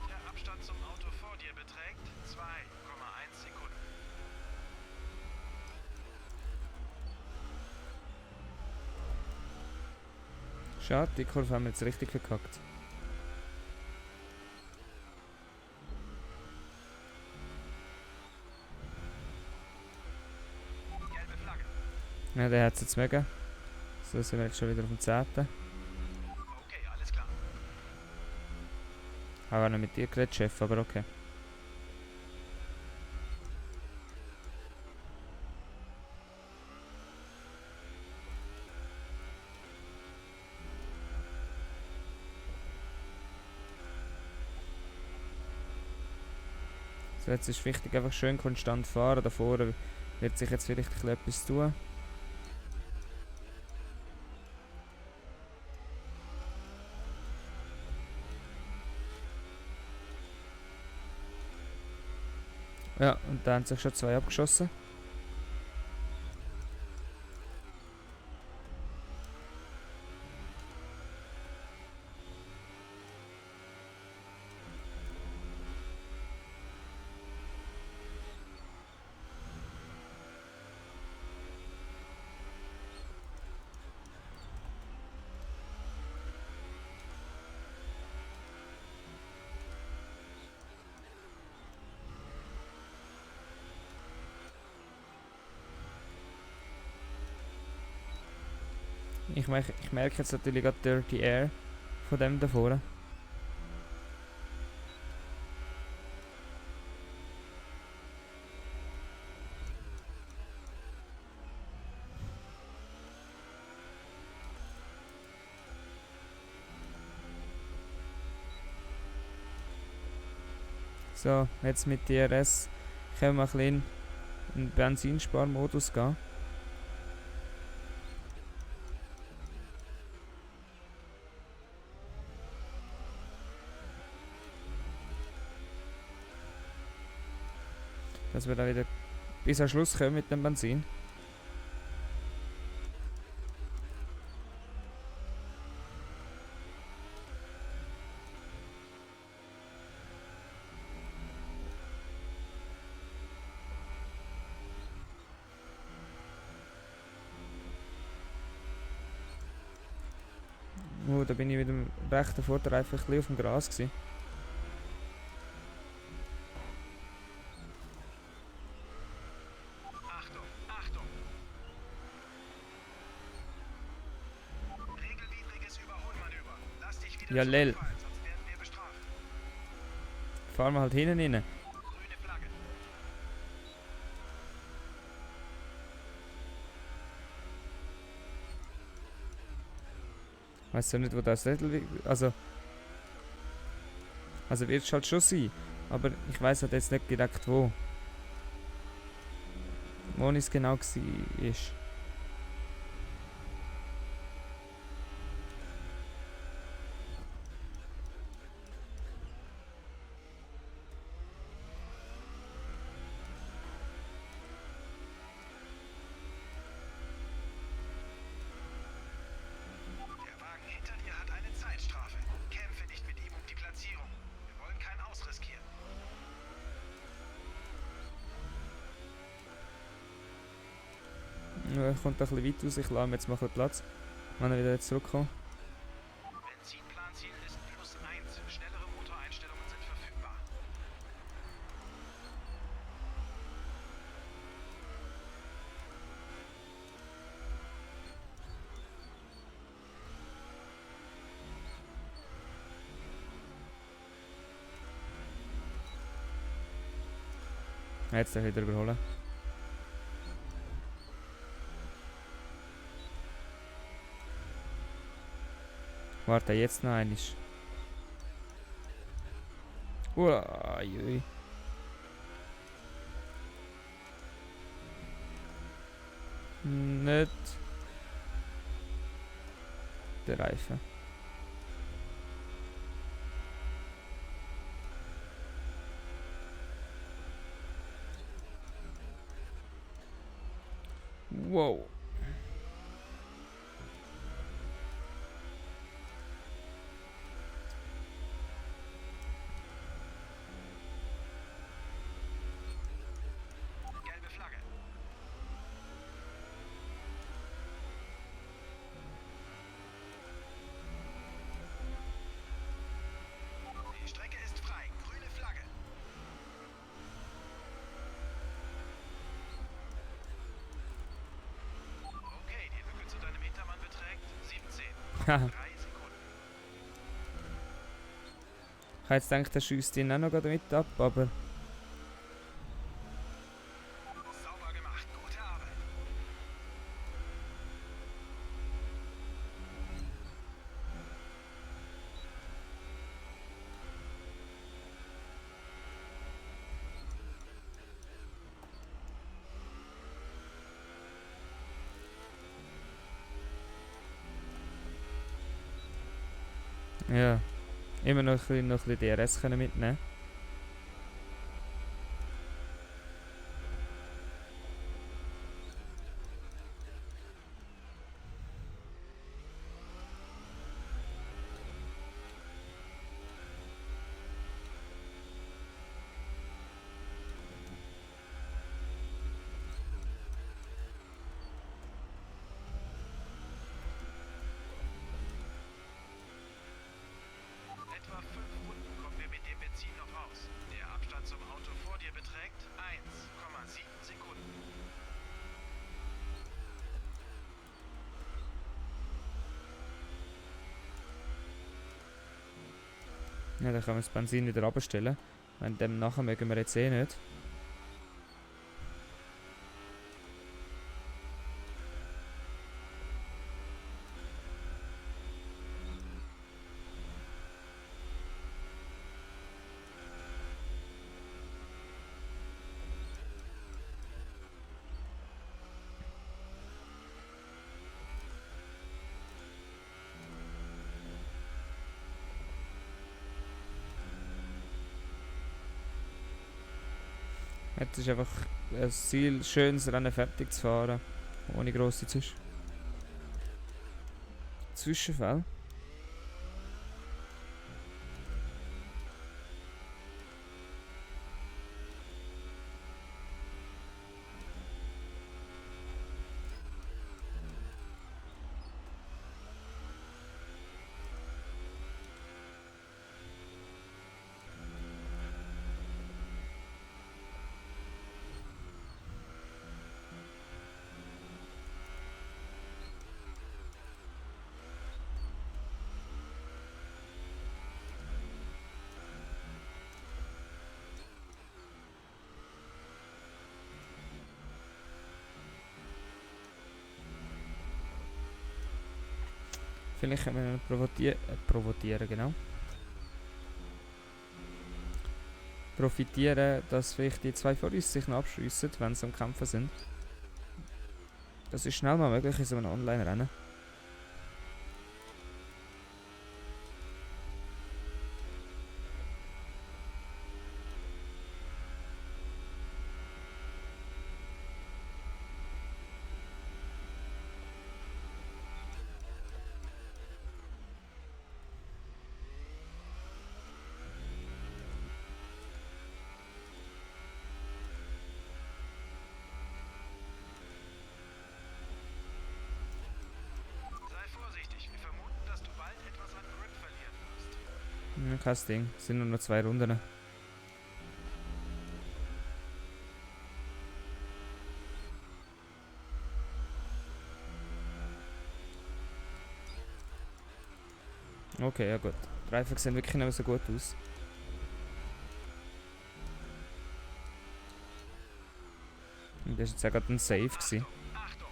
Der Abstand zum Auto vor dir beträgt 2,1 Sekunden. Schade, die Kurve haben wir jetzt richtig verkackt. Gelbe Flagge. Ja, der hat es jetzt mega. So sind wir jetzt schon wieder auf dem 10. Okay, alles klar. Habe auch noch mit dir geredet, Chef, aber okay. So, jetzt ist wichtig, einfach schön konstant fahren. Da vorne wird sich jetzt vielleicht ein bisschen etwas tun. Ja, und da haben sich schon 2 abgeschossen. Ich merke jetzt natürlich gerade Dirty Air von dem da vorne. So, jetzt mit DRS können wir ein bisschen in den Benzinsparmodus gehen. Dass wir da wieder bis am Schluss kommen mit dem Benzin. Da bin ich mit dem rechten Vorderreifen ein bisschen auf dem Gras gewesen. Achtung, Achtung! Regelwidriges Überholmanöver. Lass dich wieder Ja, lel. zurückfallen, sonst werden wir bestraft. Fahren wir halt hinten rein. Grüne Flagge. Weißt du nicht, wo das Rädel... Also wird es halt schon sein. Aber ich weiß halt jetzt nicht direkt wo. Wo es genau war. Der Wagen hinter dir hat eine Zeitstrafe. Kämpfe nicht mit ihm um die Platzierung. Wir wollen kein Aus riskieren. Ja, er kommt ein bisschen weit aus. Ich lasse ihm jetzt mal ein bisschen Platz. Wenn er wieder jetzt zurückkommt. Schnellere Motoreinstellungen sind verfügbar. Jetzt darf ich wieder überholen. Warte, jetzt noch einmal. Uiuiui. Nicht der Reifen. Wow. Gelbe Flagge. Die Strecke ist frei. Grüne Flagge. Okay, die Lücke zu deinem Hintermann beträgt 17. Haha. 3 Sekunden. Ich habe jetzt gedacht, der schiesst ihn auch noch gerade mit ab, aber Sauber gemacht. Gute Arbeit. ja. Immer noch ein bisschen DRS können mitnehmen. Etwa 5 Runden kommen wir mit dem Benzin noch raus. Der Abstand zum Auto vor dir beträgt 1,7 Sekunden. Ja, dann können wir das Benzin wieder abstellen. Wenn dem nachher mögen wir jetzt eh nicht. Jetzt ist einfach das Ziel, schönes Rennen fertig zu fahren. Ohne grosse Zwischenfälle. Vielleicht können wir noch provozieren, genau. Profitieren, dass vielleicht die zwei vor uns sich noch abschiessen, wenn sie am Kämpfen sind. Das ist schnell mal möglich in so einem Online-Rennen. Kein Ding. Es sind nur noch 2 Runden. Okay, ja gut. Die Reifen sehen wirklich nicht mehr so gut aus. Und das war jetzt auch gerade ein Save gewesen. Achtung!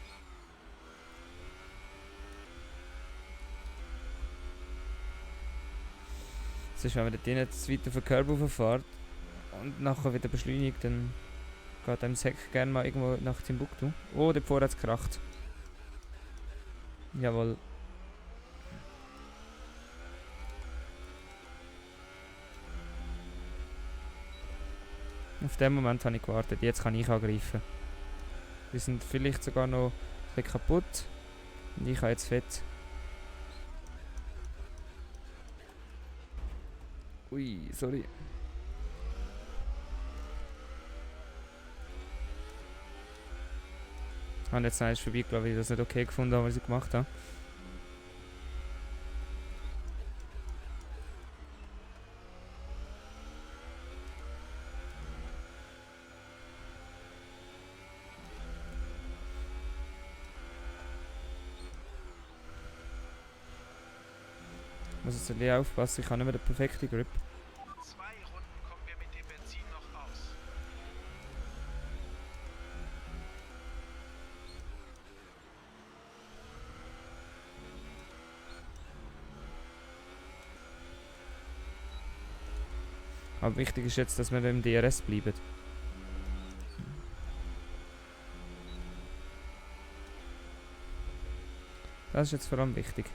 Sonst, wenn man dort drinnen zu weit auf den Curb rauffährt und nachher wieder beschleunigt, dann geht einem das Heck gerne mal irgendwo nach Timbuktu. Oh, dort vorne hat es gekracht. Jawohl. Auf den Moment habe ich gewartet. Jetzt kann ich angreifen. Die sind vielleicht sogar noch ein bisschen kaputt. Und ich habe jetzt fett. Ui, sorry. Ich habe jetzt eins vorbeigelaufen, weil ich das nicht okay gefunden habe, was ich gemacht habe. Ich muss jetzt ein bisschen aufpassen, ich habe nicht mehr den perfekten Grip. 2 Runden kommen wir mit dem Benzin noch aus. Aber wichtig ist jetzt, dass wir im DRS bleiben. Das ist jetzt vor allem wichtig.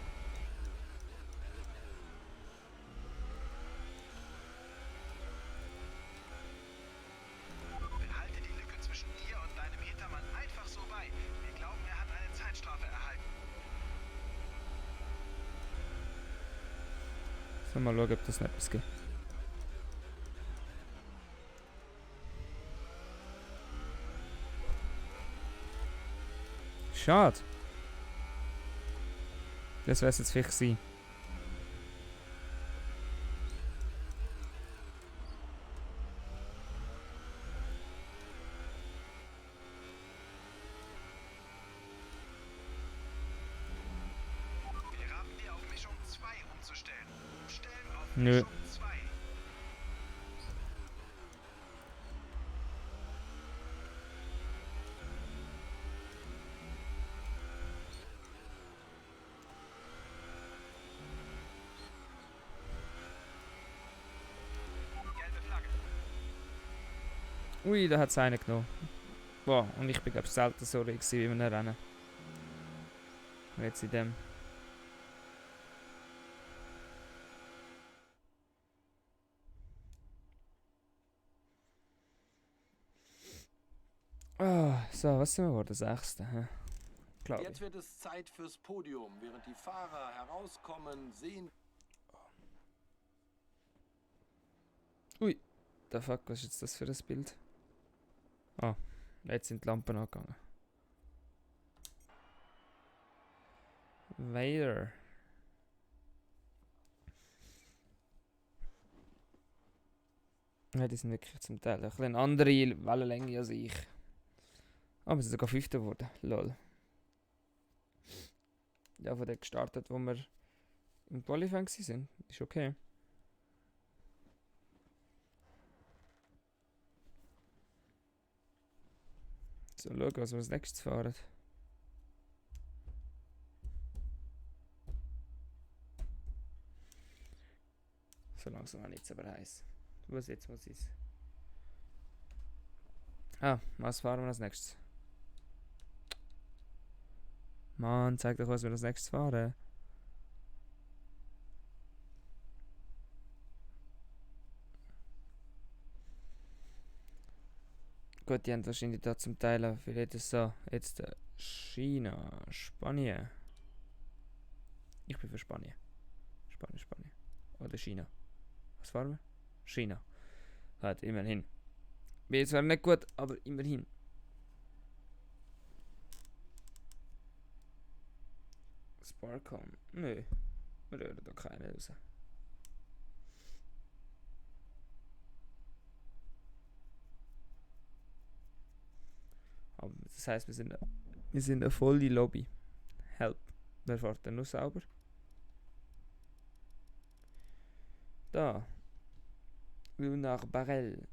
Behalte die Lücke zwischen dir und deinem Hintermann einfach so bei. Wir glauben, er hat eine Zeitstrafe erhalten. So, mal schauen, ob das noch etwas gibt. Schade. Das wäre es jetzt vielleicht gewesen. Wir raten dir auf Mischung 2 umzustellen. Umstellen auf Nö. Mischung 2. Gelbe Flagge. Ui, da hat es einen genommen. Boah, und ich bin glaube selten so ruhig gewesen wie in einem Rennen. Und jetzt in dem. Ah, so, was sind wir geworden? 6. Glaube Jetzt ich. wird es Zeit fürs Podium. Während die Fahrer herauskommen, sehen Ui, der fuck, was ist jetzt das für ein Bild? Ah, jetzt sind die Lampen angegangen. Vader. Ja, die sind wirklich zum Teil ein bisschen andere Wellenlänge als ich. Aber wir sind sogar 5. geworden. Lol. Ja, von der gestartet, wo wir im Qualifying sind. Ist okay. So, schauen, was wir als nächstes fahren. So langsam habe ich jetzt aber heiß. Was jetzt muss ich? Ah, was fahren wir als nächstes? Mann, zeig doch, was wir als nächstes fahren. Gut, die haben wahrscheinlich da zum Teil auch vielleicht so. Jetzt China, Spanien. Ich bin für Spanien. Spanien. Oder China. Was fahren wir? China. Halt, immerhin. Wäre zwar nicht gut, aber immerhin. Sparcom. Nö. Wir rühren da keine raus. Aber das heisst, wir sind eine volle Lobby. Help. Wer fährt denn noch sauber? Da. Lunar Barrel.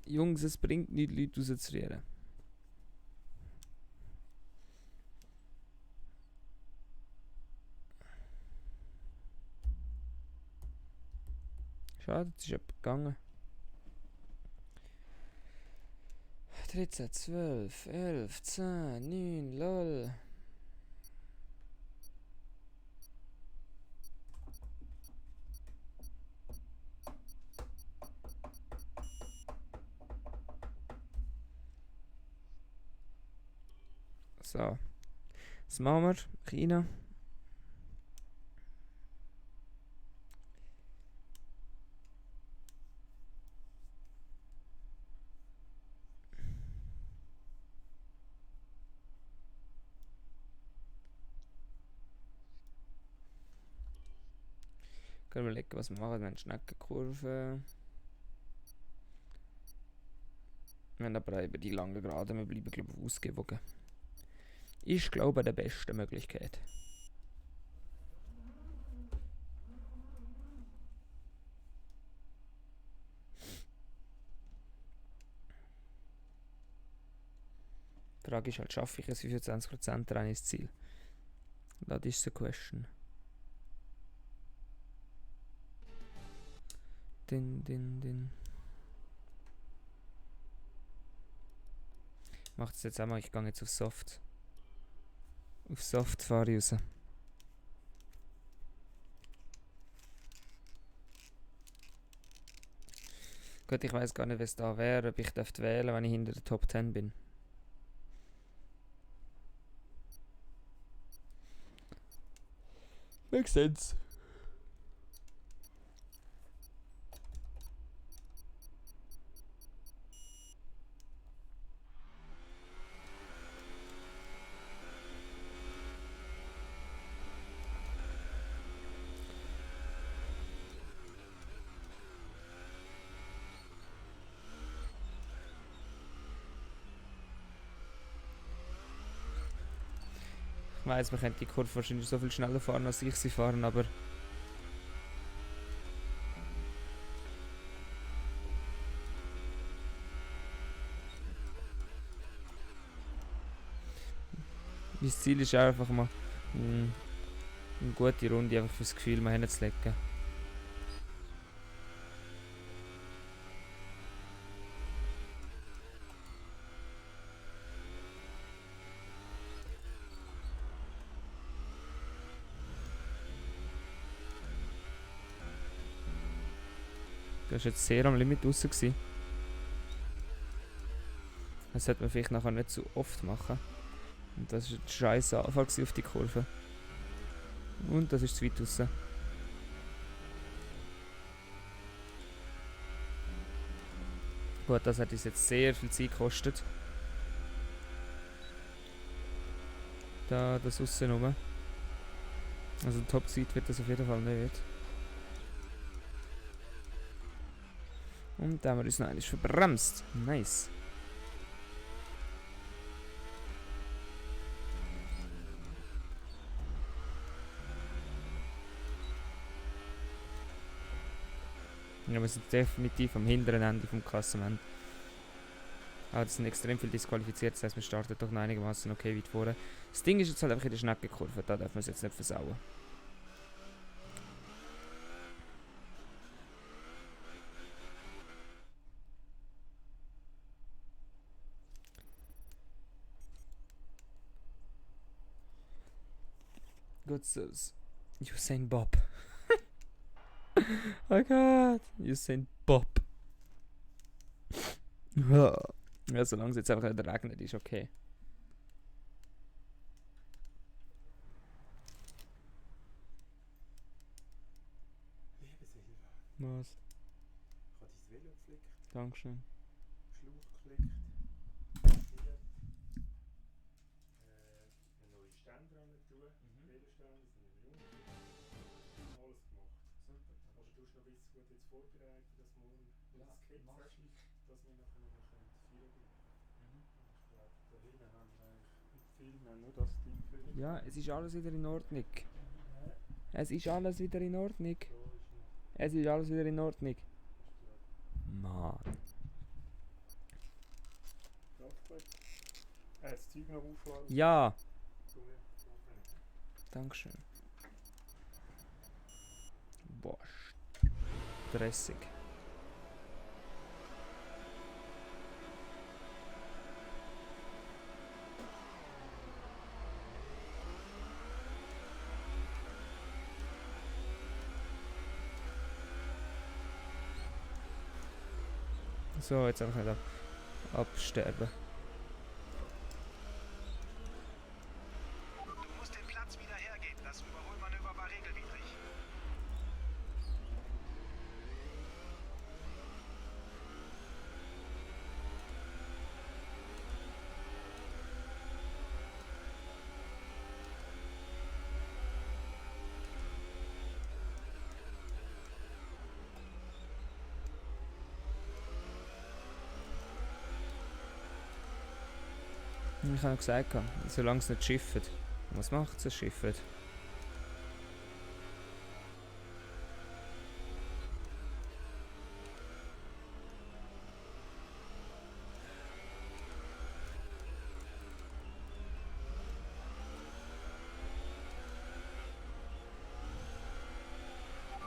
Jungs, es bringt nichts, Leute rauszurühren. Schade, es ist jemand gegangen. 13, 12, 11, 10, 9, lol. So. Was machen wir? China. Können wir überlegen, was wir machen. Wir haben Schneckenkurve. Wir haben aber über die langen Geraden, wir bleiben, glaube ich, ausgewogen. Ich glaube, die beste Möglichkeit. Die Frage ist halt, schaffe ich es 25% rein ins Ziel? Das ist the question. Din. Macht es jetzt einmal, ich gehe jetzt auf Soft. Auf Soft fahre ich raus. Gut, ich weiß gar nicht, was da wäre, ob ich dürfte wählen, wenn ich hinter der Top 10 bin. Makes sense. Ich weiss, man könnte die Kurve wahrscheinlich so viel schneller fahren, als ich sie fahren, aber... Mein Ziel ist einfach mal eine gute Runde einfach fürs Gefühl mal hinzulegen. Das war jetzt sehr am Limit draussen gewesen. Das sollte man vielleicht nachher nicht zu oft machen. Und das war ein scheisse Anfall auf die Kurve. Und das ist zu weit draussen. Gut, das hat uns jetzt sehr viel Zeit gekostet. Das aussen rum. Also Top-Zeit wird das auf jeden Fall nicht. Und da haben wir uns noch eigentlich verbremst. Nice. Ja, wir sind definitiv am hinteren Ende vom Klassement. Aber es sind extrem viel disqualifiziert, das heißt, wir starten doch noch einigermaßen okay weit vorne. Das Ding ist jetzt halt einfach in der Schneckenkurve, da darf man es jetzt nicht versauen. Gut, so. Usain Bob. Oh Gott, Usain Bob. Ja, solange es jetzt einfach nicht regnet, ist okay. Liebe Silva, Was? ich habe dein Velo geflickt, Dankeschön. Schlauch geflickt, wieder einen neuen Ständer dran tun. Veloständer sind immer jung. könnte jetzt vorbereiten, dass morgen, wenn das Kind festliegt, dass wir nachher noch Führung gehen. Ich glaube, da hinten haben wir eigentlich viel mehr, nur das Ding für den. Ja, es ist alles wieder in Ordnung. Es ist alles wieder in Ordnung. So ist noch. Es ist alles wieder in Ordnung. Ist gut. Mann. Kraftwerk. Das Zeug noch aufladen. Ja, So, ja. Aufnehmen. dankeschön. Boah, stressig. So, jetzt einfach nicht absterben. Du musst den Platz wieder hergeben. Das Überholmanöver war regelwidrig. Ich habe gesagt, solange es nicht schifft. Was macht es, schifft?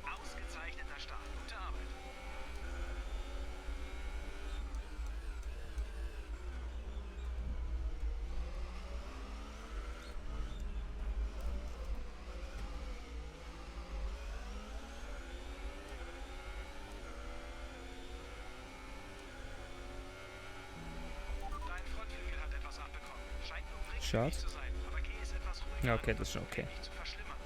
Ausgezeichneter Start. Gute Arbeit. Dein Frontflügel hat etwas abbekommen. Scheint nur Schade. prickelig zu sein, aber geh es etwas ruhiger Ja, okay, an, das ist schon um okay. ihn nicht zu verschlimmern.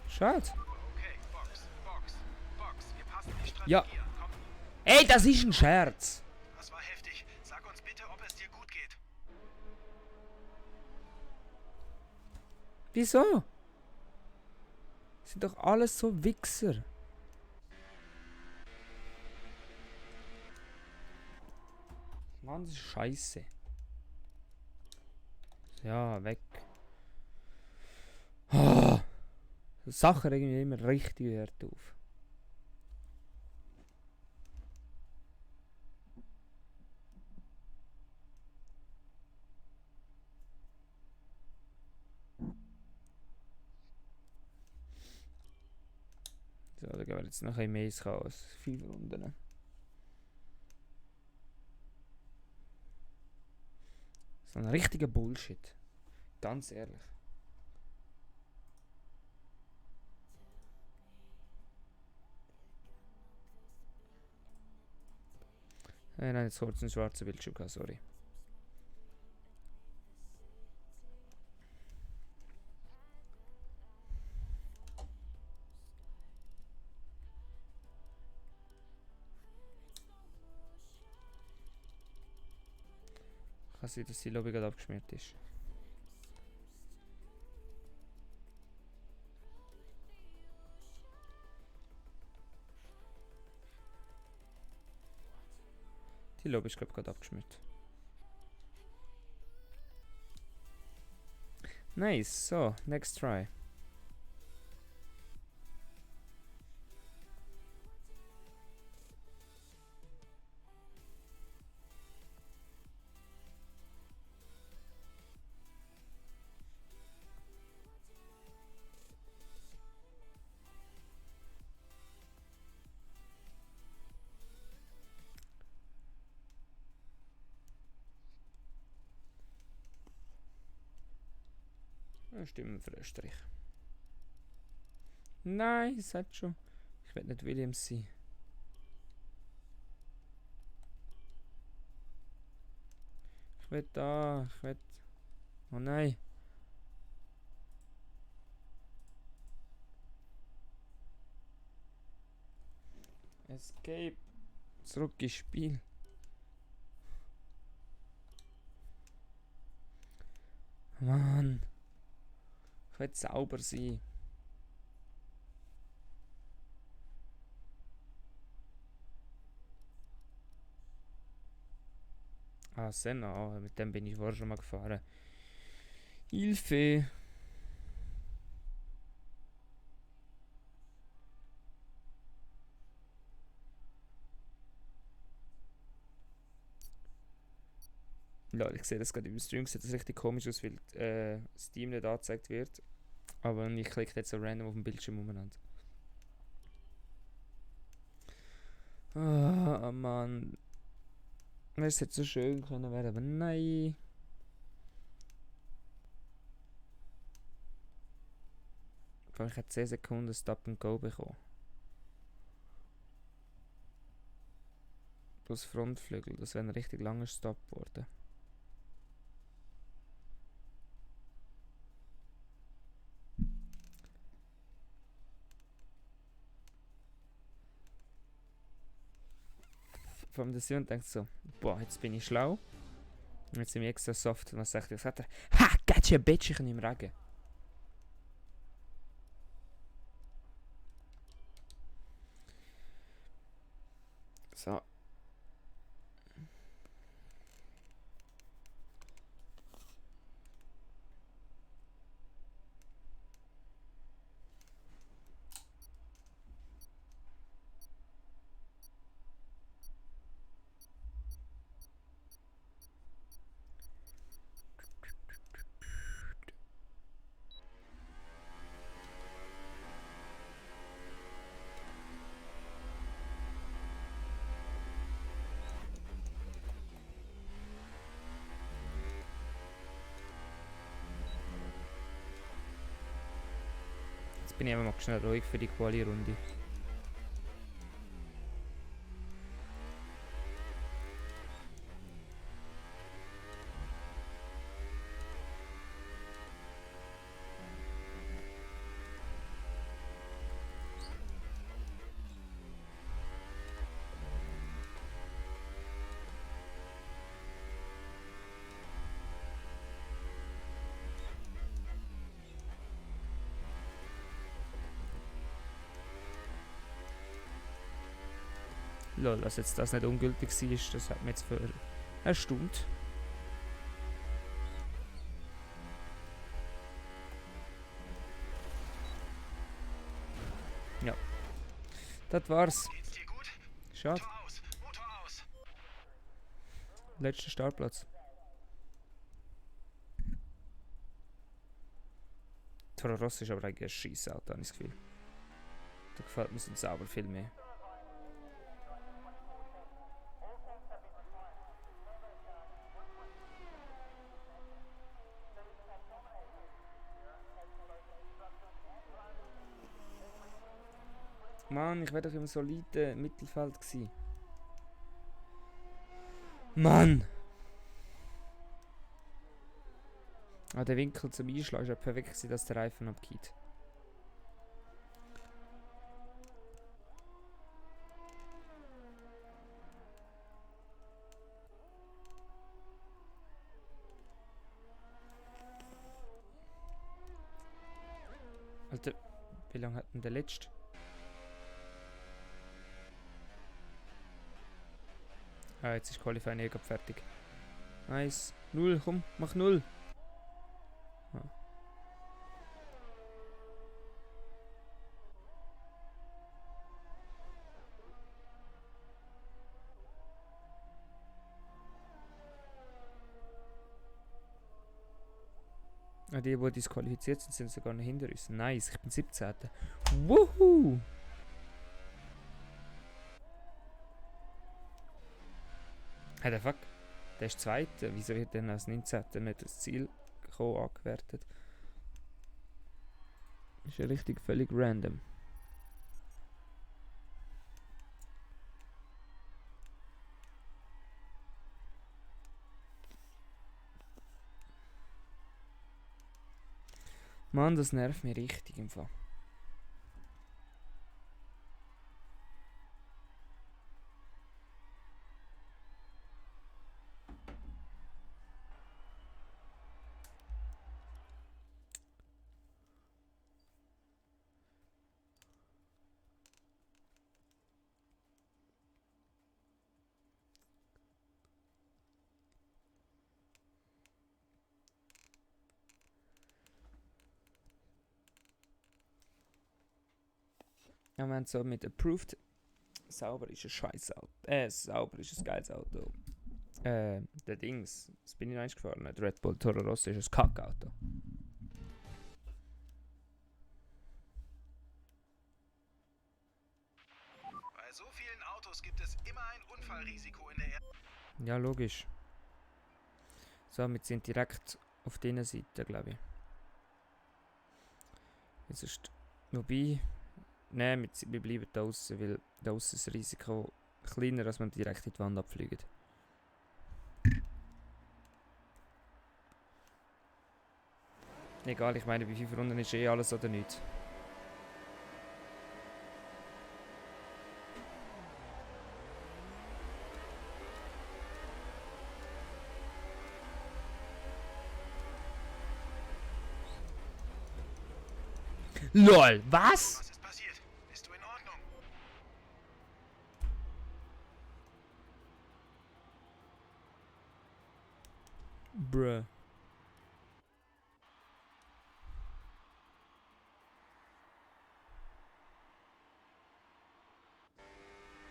Schade. Okay, Box, Box, Box. Wir passen die Strategie Ja. an. Komm, Ey, das ist ein Scherz. das war heftig. Sag uns bitte, ob es dir gut geht. Wieso? Sind doch alles so Wichser. Mann, das ist scheiße. Ja, weg. Ah, so Sachen regen mich immer richtig hart auf. So, da gehen wir jetzt noch ein mehr ins Chaos. 5 Runden. So ein richtiger Bullshit. Ganz ehrlich. Nein, jetzt kurz einen schwarzen Bildschirm gehabt, sorry. Kann sein, dass die Lobby gerade abgeschmiert ist. Die Lobby ist glaube ich gerade abgeschmiert. Nice, so, next try. Stimmen für Österreich. Nein, es hat schon. Ich will nicht Williams sein. Ich will da. Ich will. Oh nein. Escape. Zurück ins Spiel. Mann. Ich will sauber sein. Ah, Senna. Oh, mit dem bin ich vorher schon mal gefahren. Hilfe. Ja, ich sehe das gerade im Stream, sieht das richtig komisch aus, weil Steam nicht angezeigt wird. Aber ich klicke jetzt so random auf dem Bildschirm umeinander. Ah, Mann. Es hätte so schön können werden, aber nein. Ich hätte 10 Sekunden Stop and Go bekommen. Plus Frontflügel, das wäre ein richtig langer Stop geworden. Vor allem der Sion denkt so, boah, jetzt bin ich schlau. Und jetzt sind wir extra soft. Und dann sagt er, ha, gotcha, bitch, ich bin im Regen. So. Jetzt bin ich einfach mal schnell ruhig für die Quali-Runde. Lol, dass jetzt das nicht ungültig war, das hat mich jetzt für erstaunt. Ja. Das war's. Geht's dir gut? Schade. Motor aus, Motor aus. Letzter Startplatz. Toro Rosso ist aber eigentlich ein scheiß Auto, habe ich das Gefühl. Da gefällt mir sonst sauber viel mehr. Mann, ich wäre doch im soliden Mittelfeld gewesen. Mann! Ah, der Winkel zum Einschlag ist ja perfekt gewesen, dass der Reifen abgeht. Alter, wie lange hat denn der letzte? Ah, jetzt ist Qualifying eh fertig. Nice. 0, komm, mach 0. Ah. Ah, die disqualifiziert sind, sind sogar noch hinter uns. Nice, ich bin 17. Wuhu! Hey, der Fuck. Der ist Zweiter. Wieso wird denn als 19. nicht das Ziel angewertet? Ist ja richtig völlig random. Mann, das nervt mich richtig im Fall. Ja, wir haben so mit approved. Sauber ist ein scheiß Auto. Sauber ist ein geiles Auto. Der Dings, das bin ich noch nicht gefahren. Der Red Bull Toro Rosso ist ein Kackauto. Bei so vielen Autos gibt es immer ein Unfallrisiko in der Erde. Ja, logisch. So, wir sind direkt auf dieser Seite, glaube ich. Jetzt ist. Wobei. Nein, wir bleiben da außen, weil da außen ist das Risiko kleiner, als man direkt in die Wand abfliegt. Egal, ich meine, bei 5 Runden ist eh alles oder nichts. LOL, was? Was ist passiert? Bist du in Ordnung? Bruh.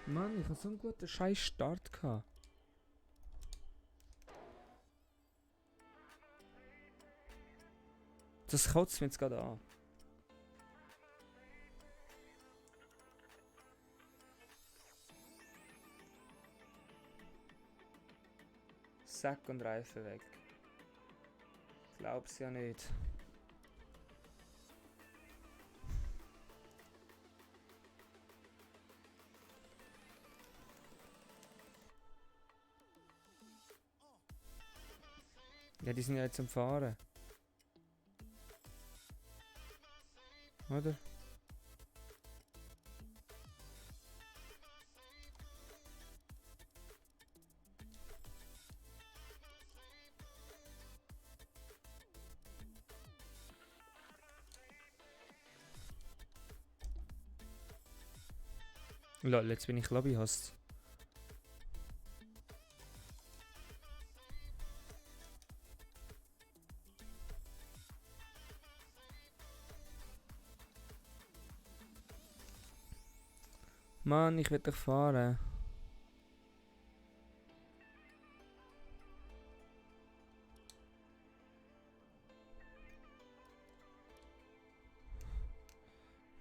Mann, ich hatte so einen guten scheiß Start gehabt. Das kotzt mich jetzt gerade an. Sack und Reifen weg. Glaub's ja nicht. Ja, die sind ja jetzt am Fahren. Oder? Lol, jetzt bin ich Lobbyhost. Mann, ich will doch fahren.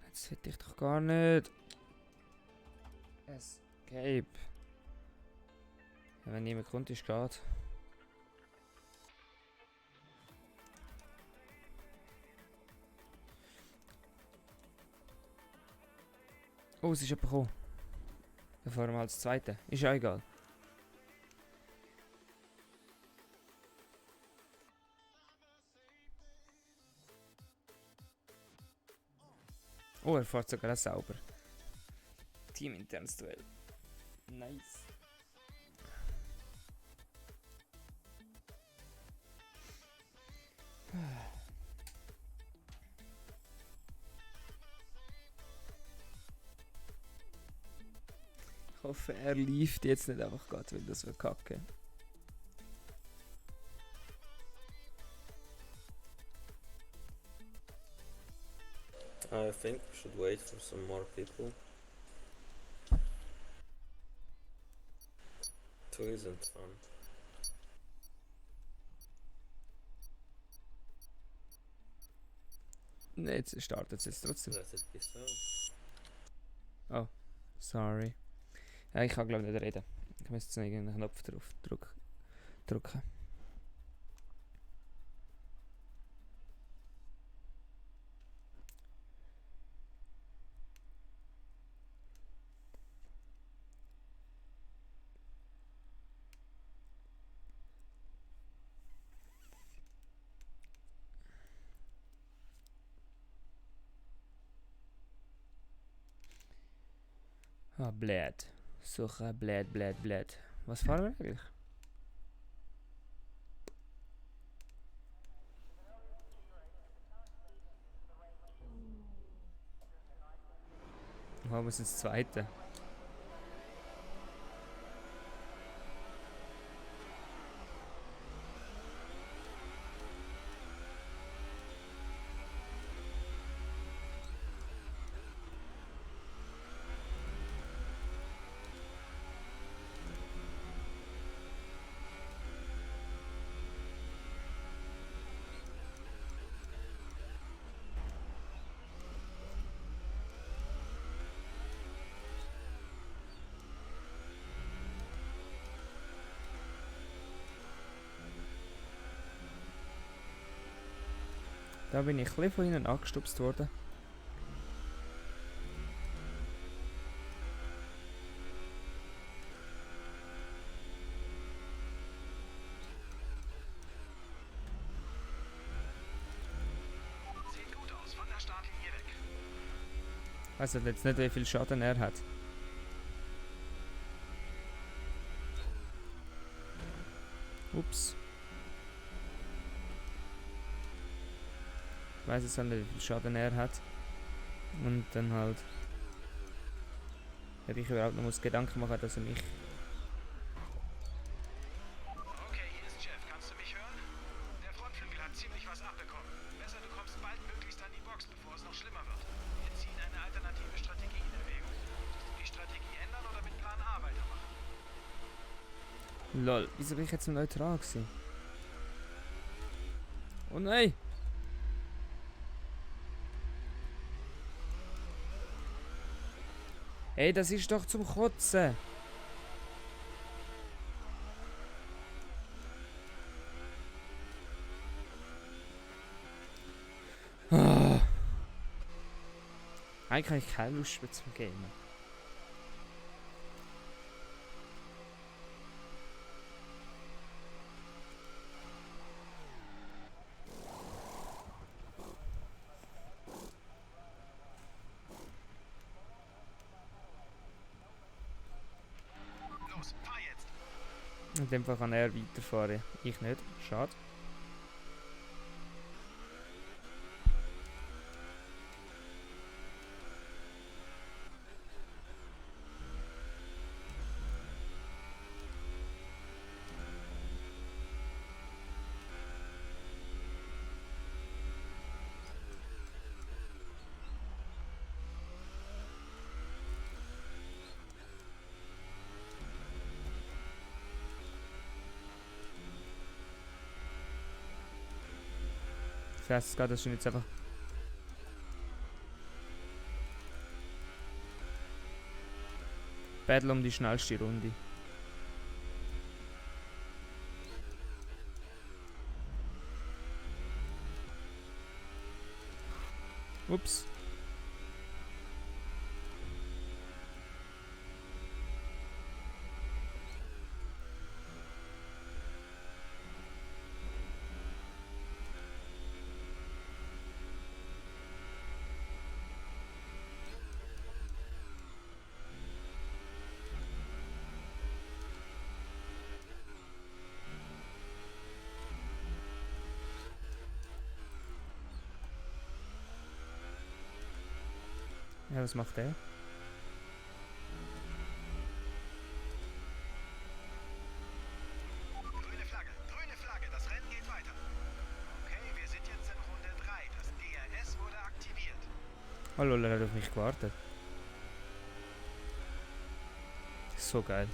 Jetzt will ich doch gar nicht. Escape. Ja, wenn niemand kommt, ist geht. Oh, es ist jemand gekommen. Dann fahren wir als Zweite. Ist ja egal. Oh, er fährt sogar auch sauber. Teaminternes Duell. Nice. Ich hoffe, er lief jetzt nicht einfach gerade, weil das wird kacke. I think we should wait for some more people. 2 isn't fun. Ne, jetzt startet es jetzt trotzdem. Let it be so. Oh, sorry. Ja, ich kann glaube nicht reden. Ich muss jetzt noch irgendeinen Knopf drauf drücken. Ah, blöd. Suche, blöd. Was fahren wir eigentlich? Wo haben wir das zweite? Da bin ich ein bisschen von ihnen angestupst worden. Sieht gut aus, von der Startlinie weg. Ich weiß jetzt nicht, wie viel Schaden er hat. Ups. Ich weiß jetzt nicht, wie viel Schaden er hat. Und dann halt. Ob ich überhaupt noch muss Gedanken machen, dass er mich. Okay, hier ist Jeff. Kannst du mich hören? Der Frontflügel hat ziemlich was abbekommen. Besser, du kommst baldmöglichst an die Box, bevor es noch schlimmer wird. Wir ziehen eine alternative Strategie in Erwägung. Die Strategie ändern oder mit Plan A weitermachen? Lol, wieso bin ich jetzt so neutral gewesen? Oh nein! Ey, das ist doch zum Kotzen! Ah. Eigentlich habe ich keine Lust mehr zum Gamen. Los, fahr jetzt! In dem Fall kann er weiterfahren. Ich nicht. Schade. Ich weiß gerade, das ist jetzt einfach. Battle um die schnellste Runde. Ups. Ja, was macht der? Grüne Flagge, das Rennen geht weiter. Okay, wir sind jetzt in Runde 3. Das DRS wurde aktiviert. Hallo, er hat auf mich gewartet. So geil.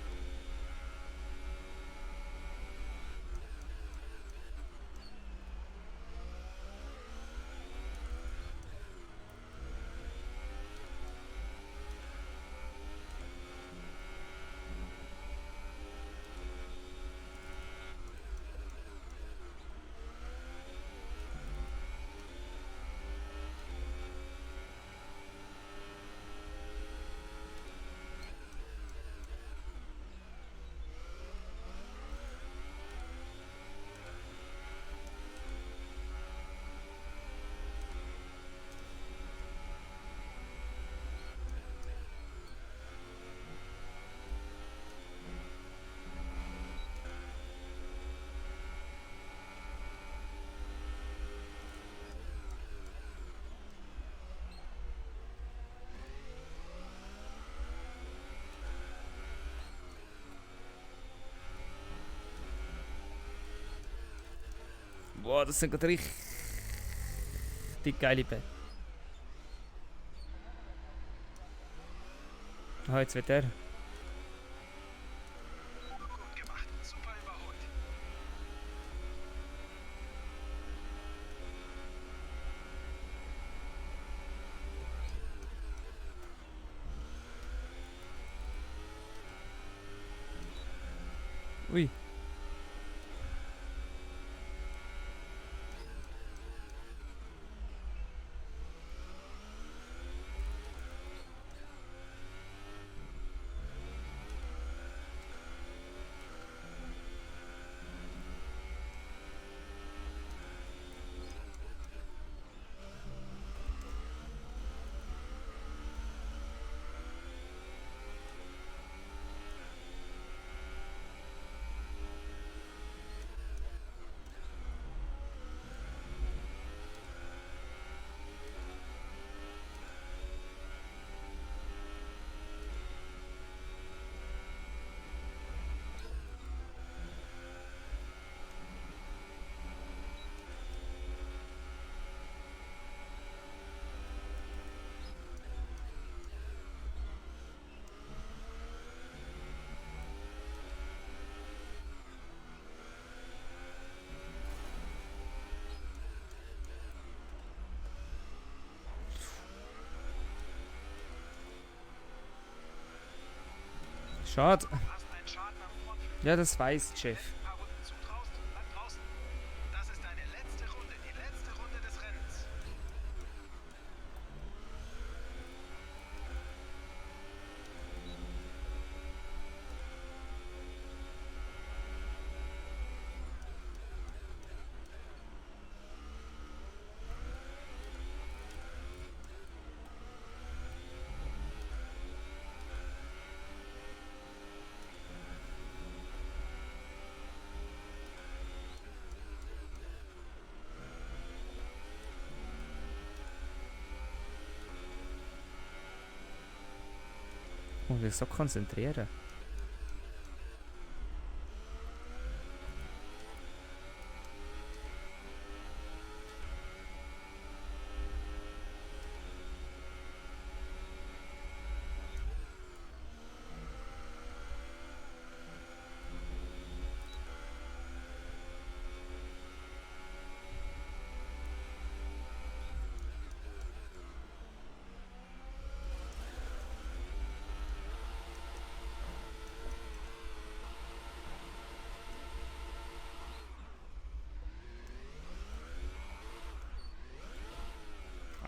Boah, das sind gerade richtig geile Bälle. Ah, jetzt wird er. Gut gemacht. Super überholt. Ui. Schade. Du hast einen Schaden am Frontflügel. Ja, das weiß Jeff. Ein paar Runden zutraust, bleib draußen. Das ist deine letzte Runde, die letzte Runde des Rennens. Ich muss mich so konzentrieren.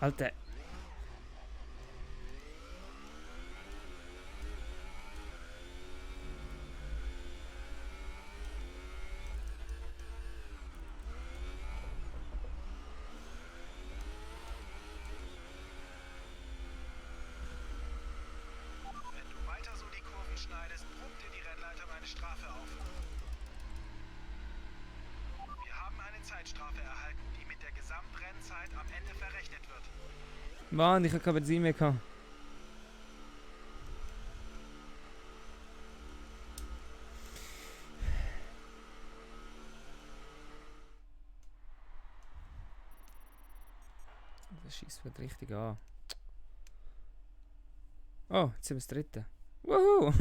Alter. Wenn du weiter so die Kurven schneidest, brummt dir die Rennleitung eine Strafe auf. Wir haben eine Zeitstrafe erhalten, die mit der Gesamtrennzeit am Ende verrechnet wird. Mann, ich habe kein Benzin mehr gehabt. Das schießt wird richtig an. Oh, jetzt sind wir das dritte. Wuhu!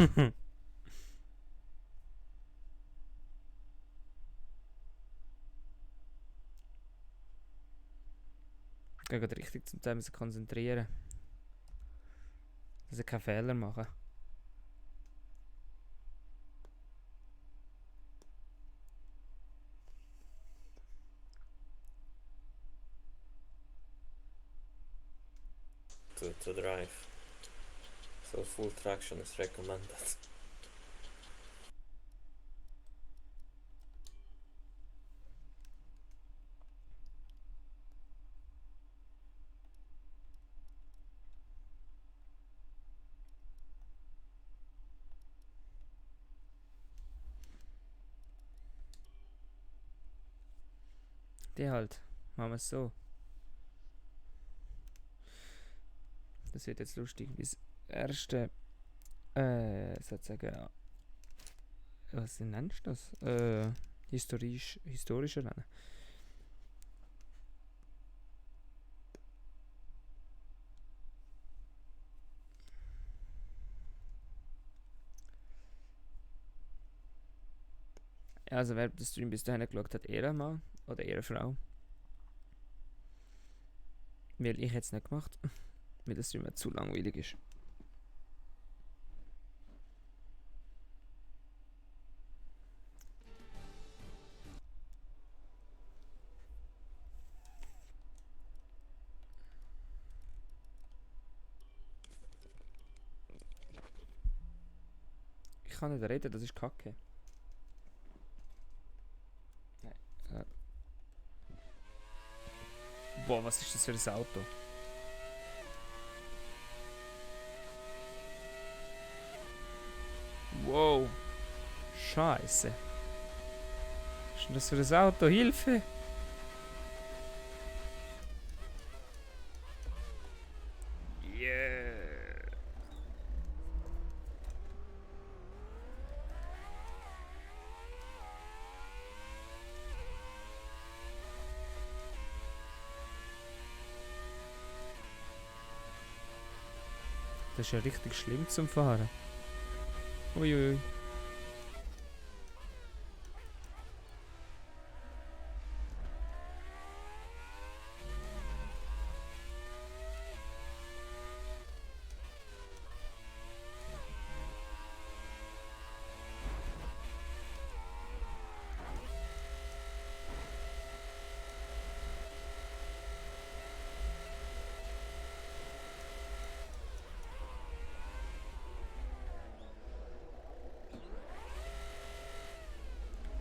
Ich kann gerade richtig zum Teil konzentrieren. Dass ich keinen Fehler mache. To drive. So full traction is recommended. Die halt. Machen wir es so. Das wird jetzt lustig. Das erste, sozusagen, was nennst du das? Historische Rennen. Also wer den Stream bis dahin geschaut hat, Ehrenmann oder Ehrenfrau. Weil ich jetzt nicht gemacht, weil der Stream zu langweilig ist. Ich kann nicht reden, das ist Kacke. Nein. Boah, was ist das für ein Auto? Wow. Scheiße. Was ist denn das für ein Auto? Hilfe! Yeah. Das ist ja richtig schlimm zum Fahren. Uiuiui.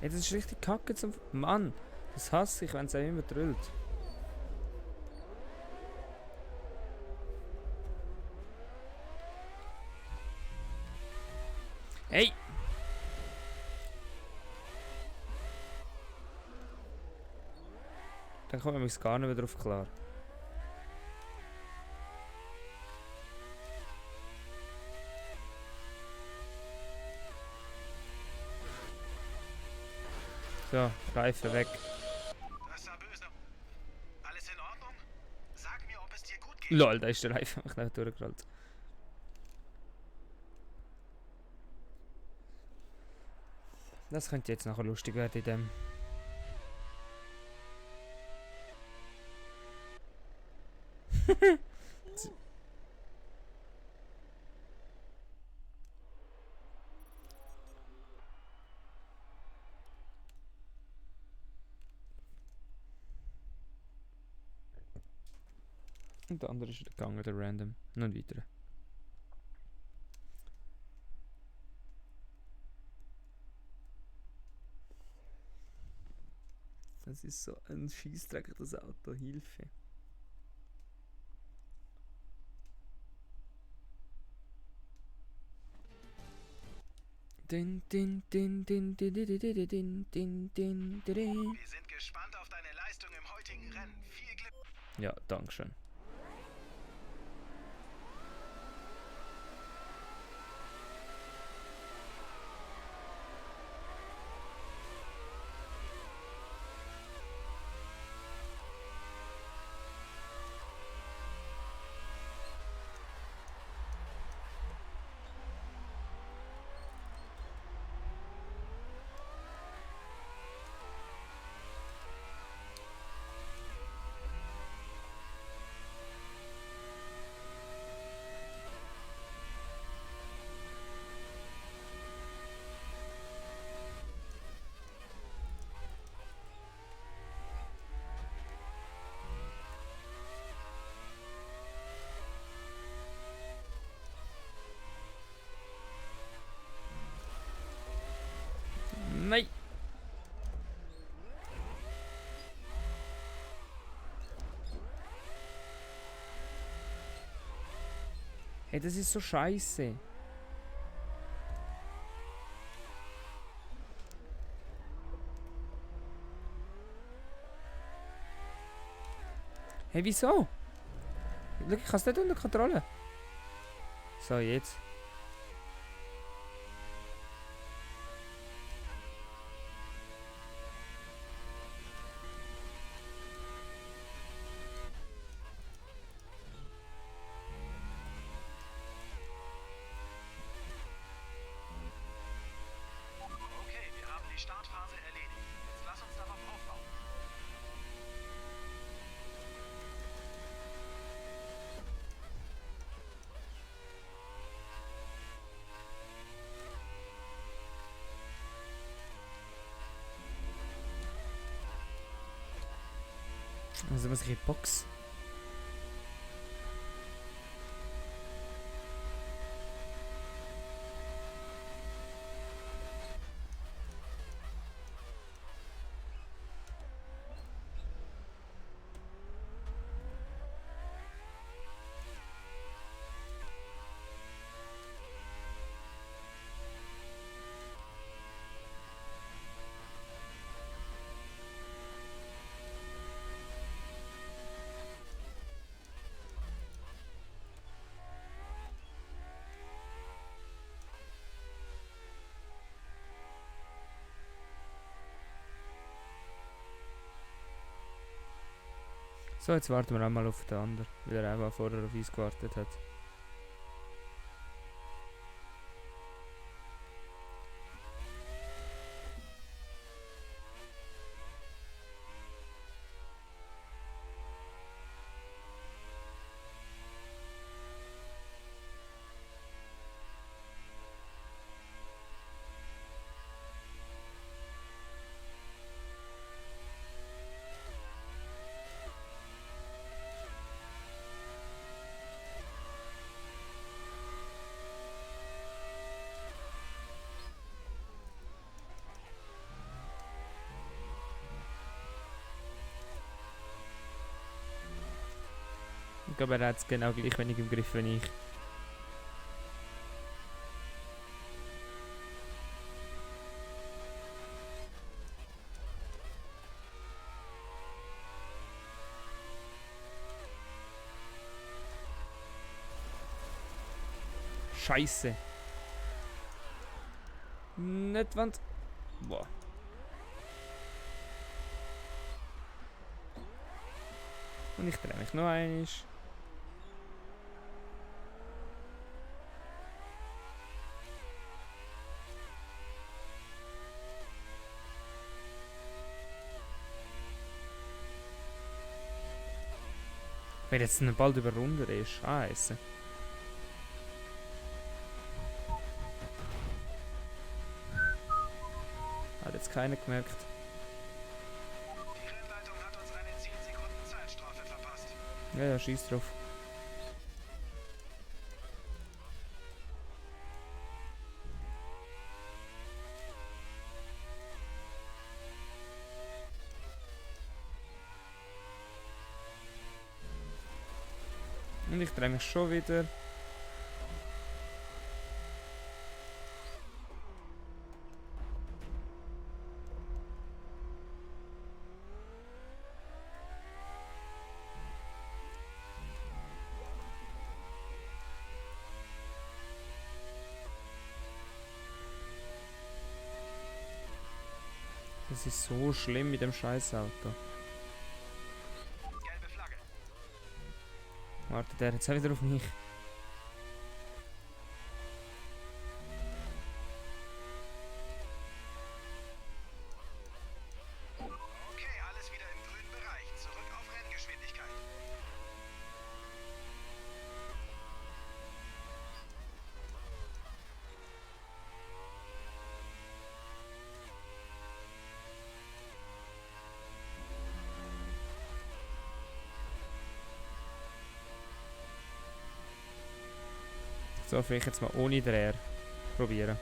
Ey, das ist richtig kacke zum... Mann, das hasse ich, wenn es immer drüllt. Hey! Da kommen wir gar nicht mehr drauf klar. So, Reifen weg. Das sah böse. Alles in Ordnung? Sag mir, ob es dir gut geht. Lol, da ist der Reifen einfach nicht durchgerollt. Das könnte jetzt nachher lustig werden in dem. Und der andere ist wieder gegangen, der Random. Noch ein weiterer. Das ist so ein Scheißdreck, das Auto. Hilfe. Din, din, din, din, din, din, din, din, din, din, din, din. Wir sind gespannt auf deine Leistung im heutigen Rennen. Viel Glück. Ja, Dankeschön. Nein! Hey, das ist so scheiße. Hey, wieso? Schau, ich kann es nicht unter Kontrolle. So, jetzt. Okay, wir haben die Startphase Also muss ich in die Box. So, jetzt warten wir einmal auf den anderen, weil er einfach vorher auf uns gewartet hat. Ich glaube, er hat es genau gleich wenig im Griff wie ich. Scheiße. Nicht Wand. Boah. Und ich drehe mich noch einmal. Wenn jetzt bald überrundet ist. Scheiße. Hat jetzt keiner gemerkt. Die Rennleitung hat uns eine 10 Sekunden Zeitstrafe verpasst. Ja, ja, schieß drauf. Und ich drehe mich schon wieder. Das ist so schlimm mit dem Scheißauto. Gelbe Flagge. Wartet der jetzt auch wieder auf mich? Okay, alles wieder im grünen Bereich. Zurück auf Renngeschwindigkeit. So, vielleicht jetzt mal ohne Dreher probieren.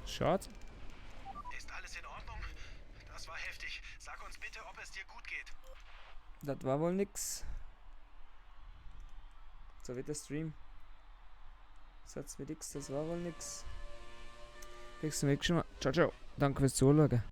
Schade. Ist alles in Ordnung? Das war heftig. Sag uns bitte, ob es dir gut geht. Das war wohl nix. So wird der Stream. Satz wie nix, das war wohl nix. Bis zum nächsten Mal. Ciao, ciao. Danke fürs Zuschauen.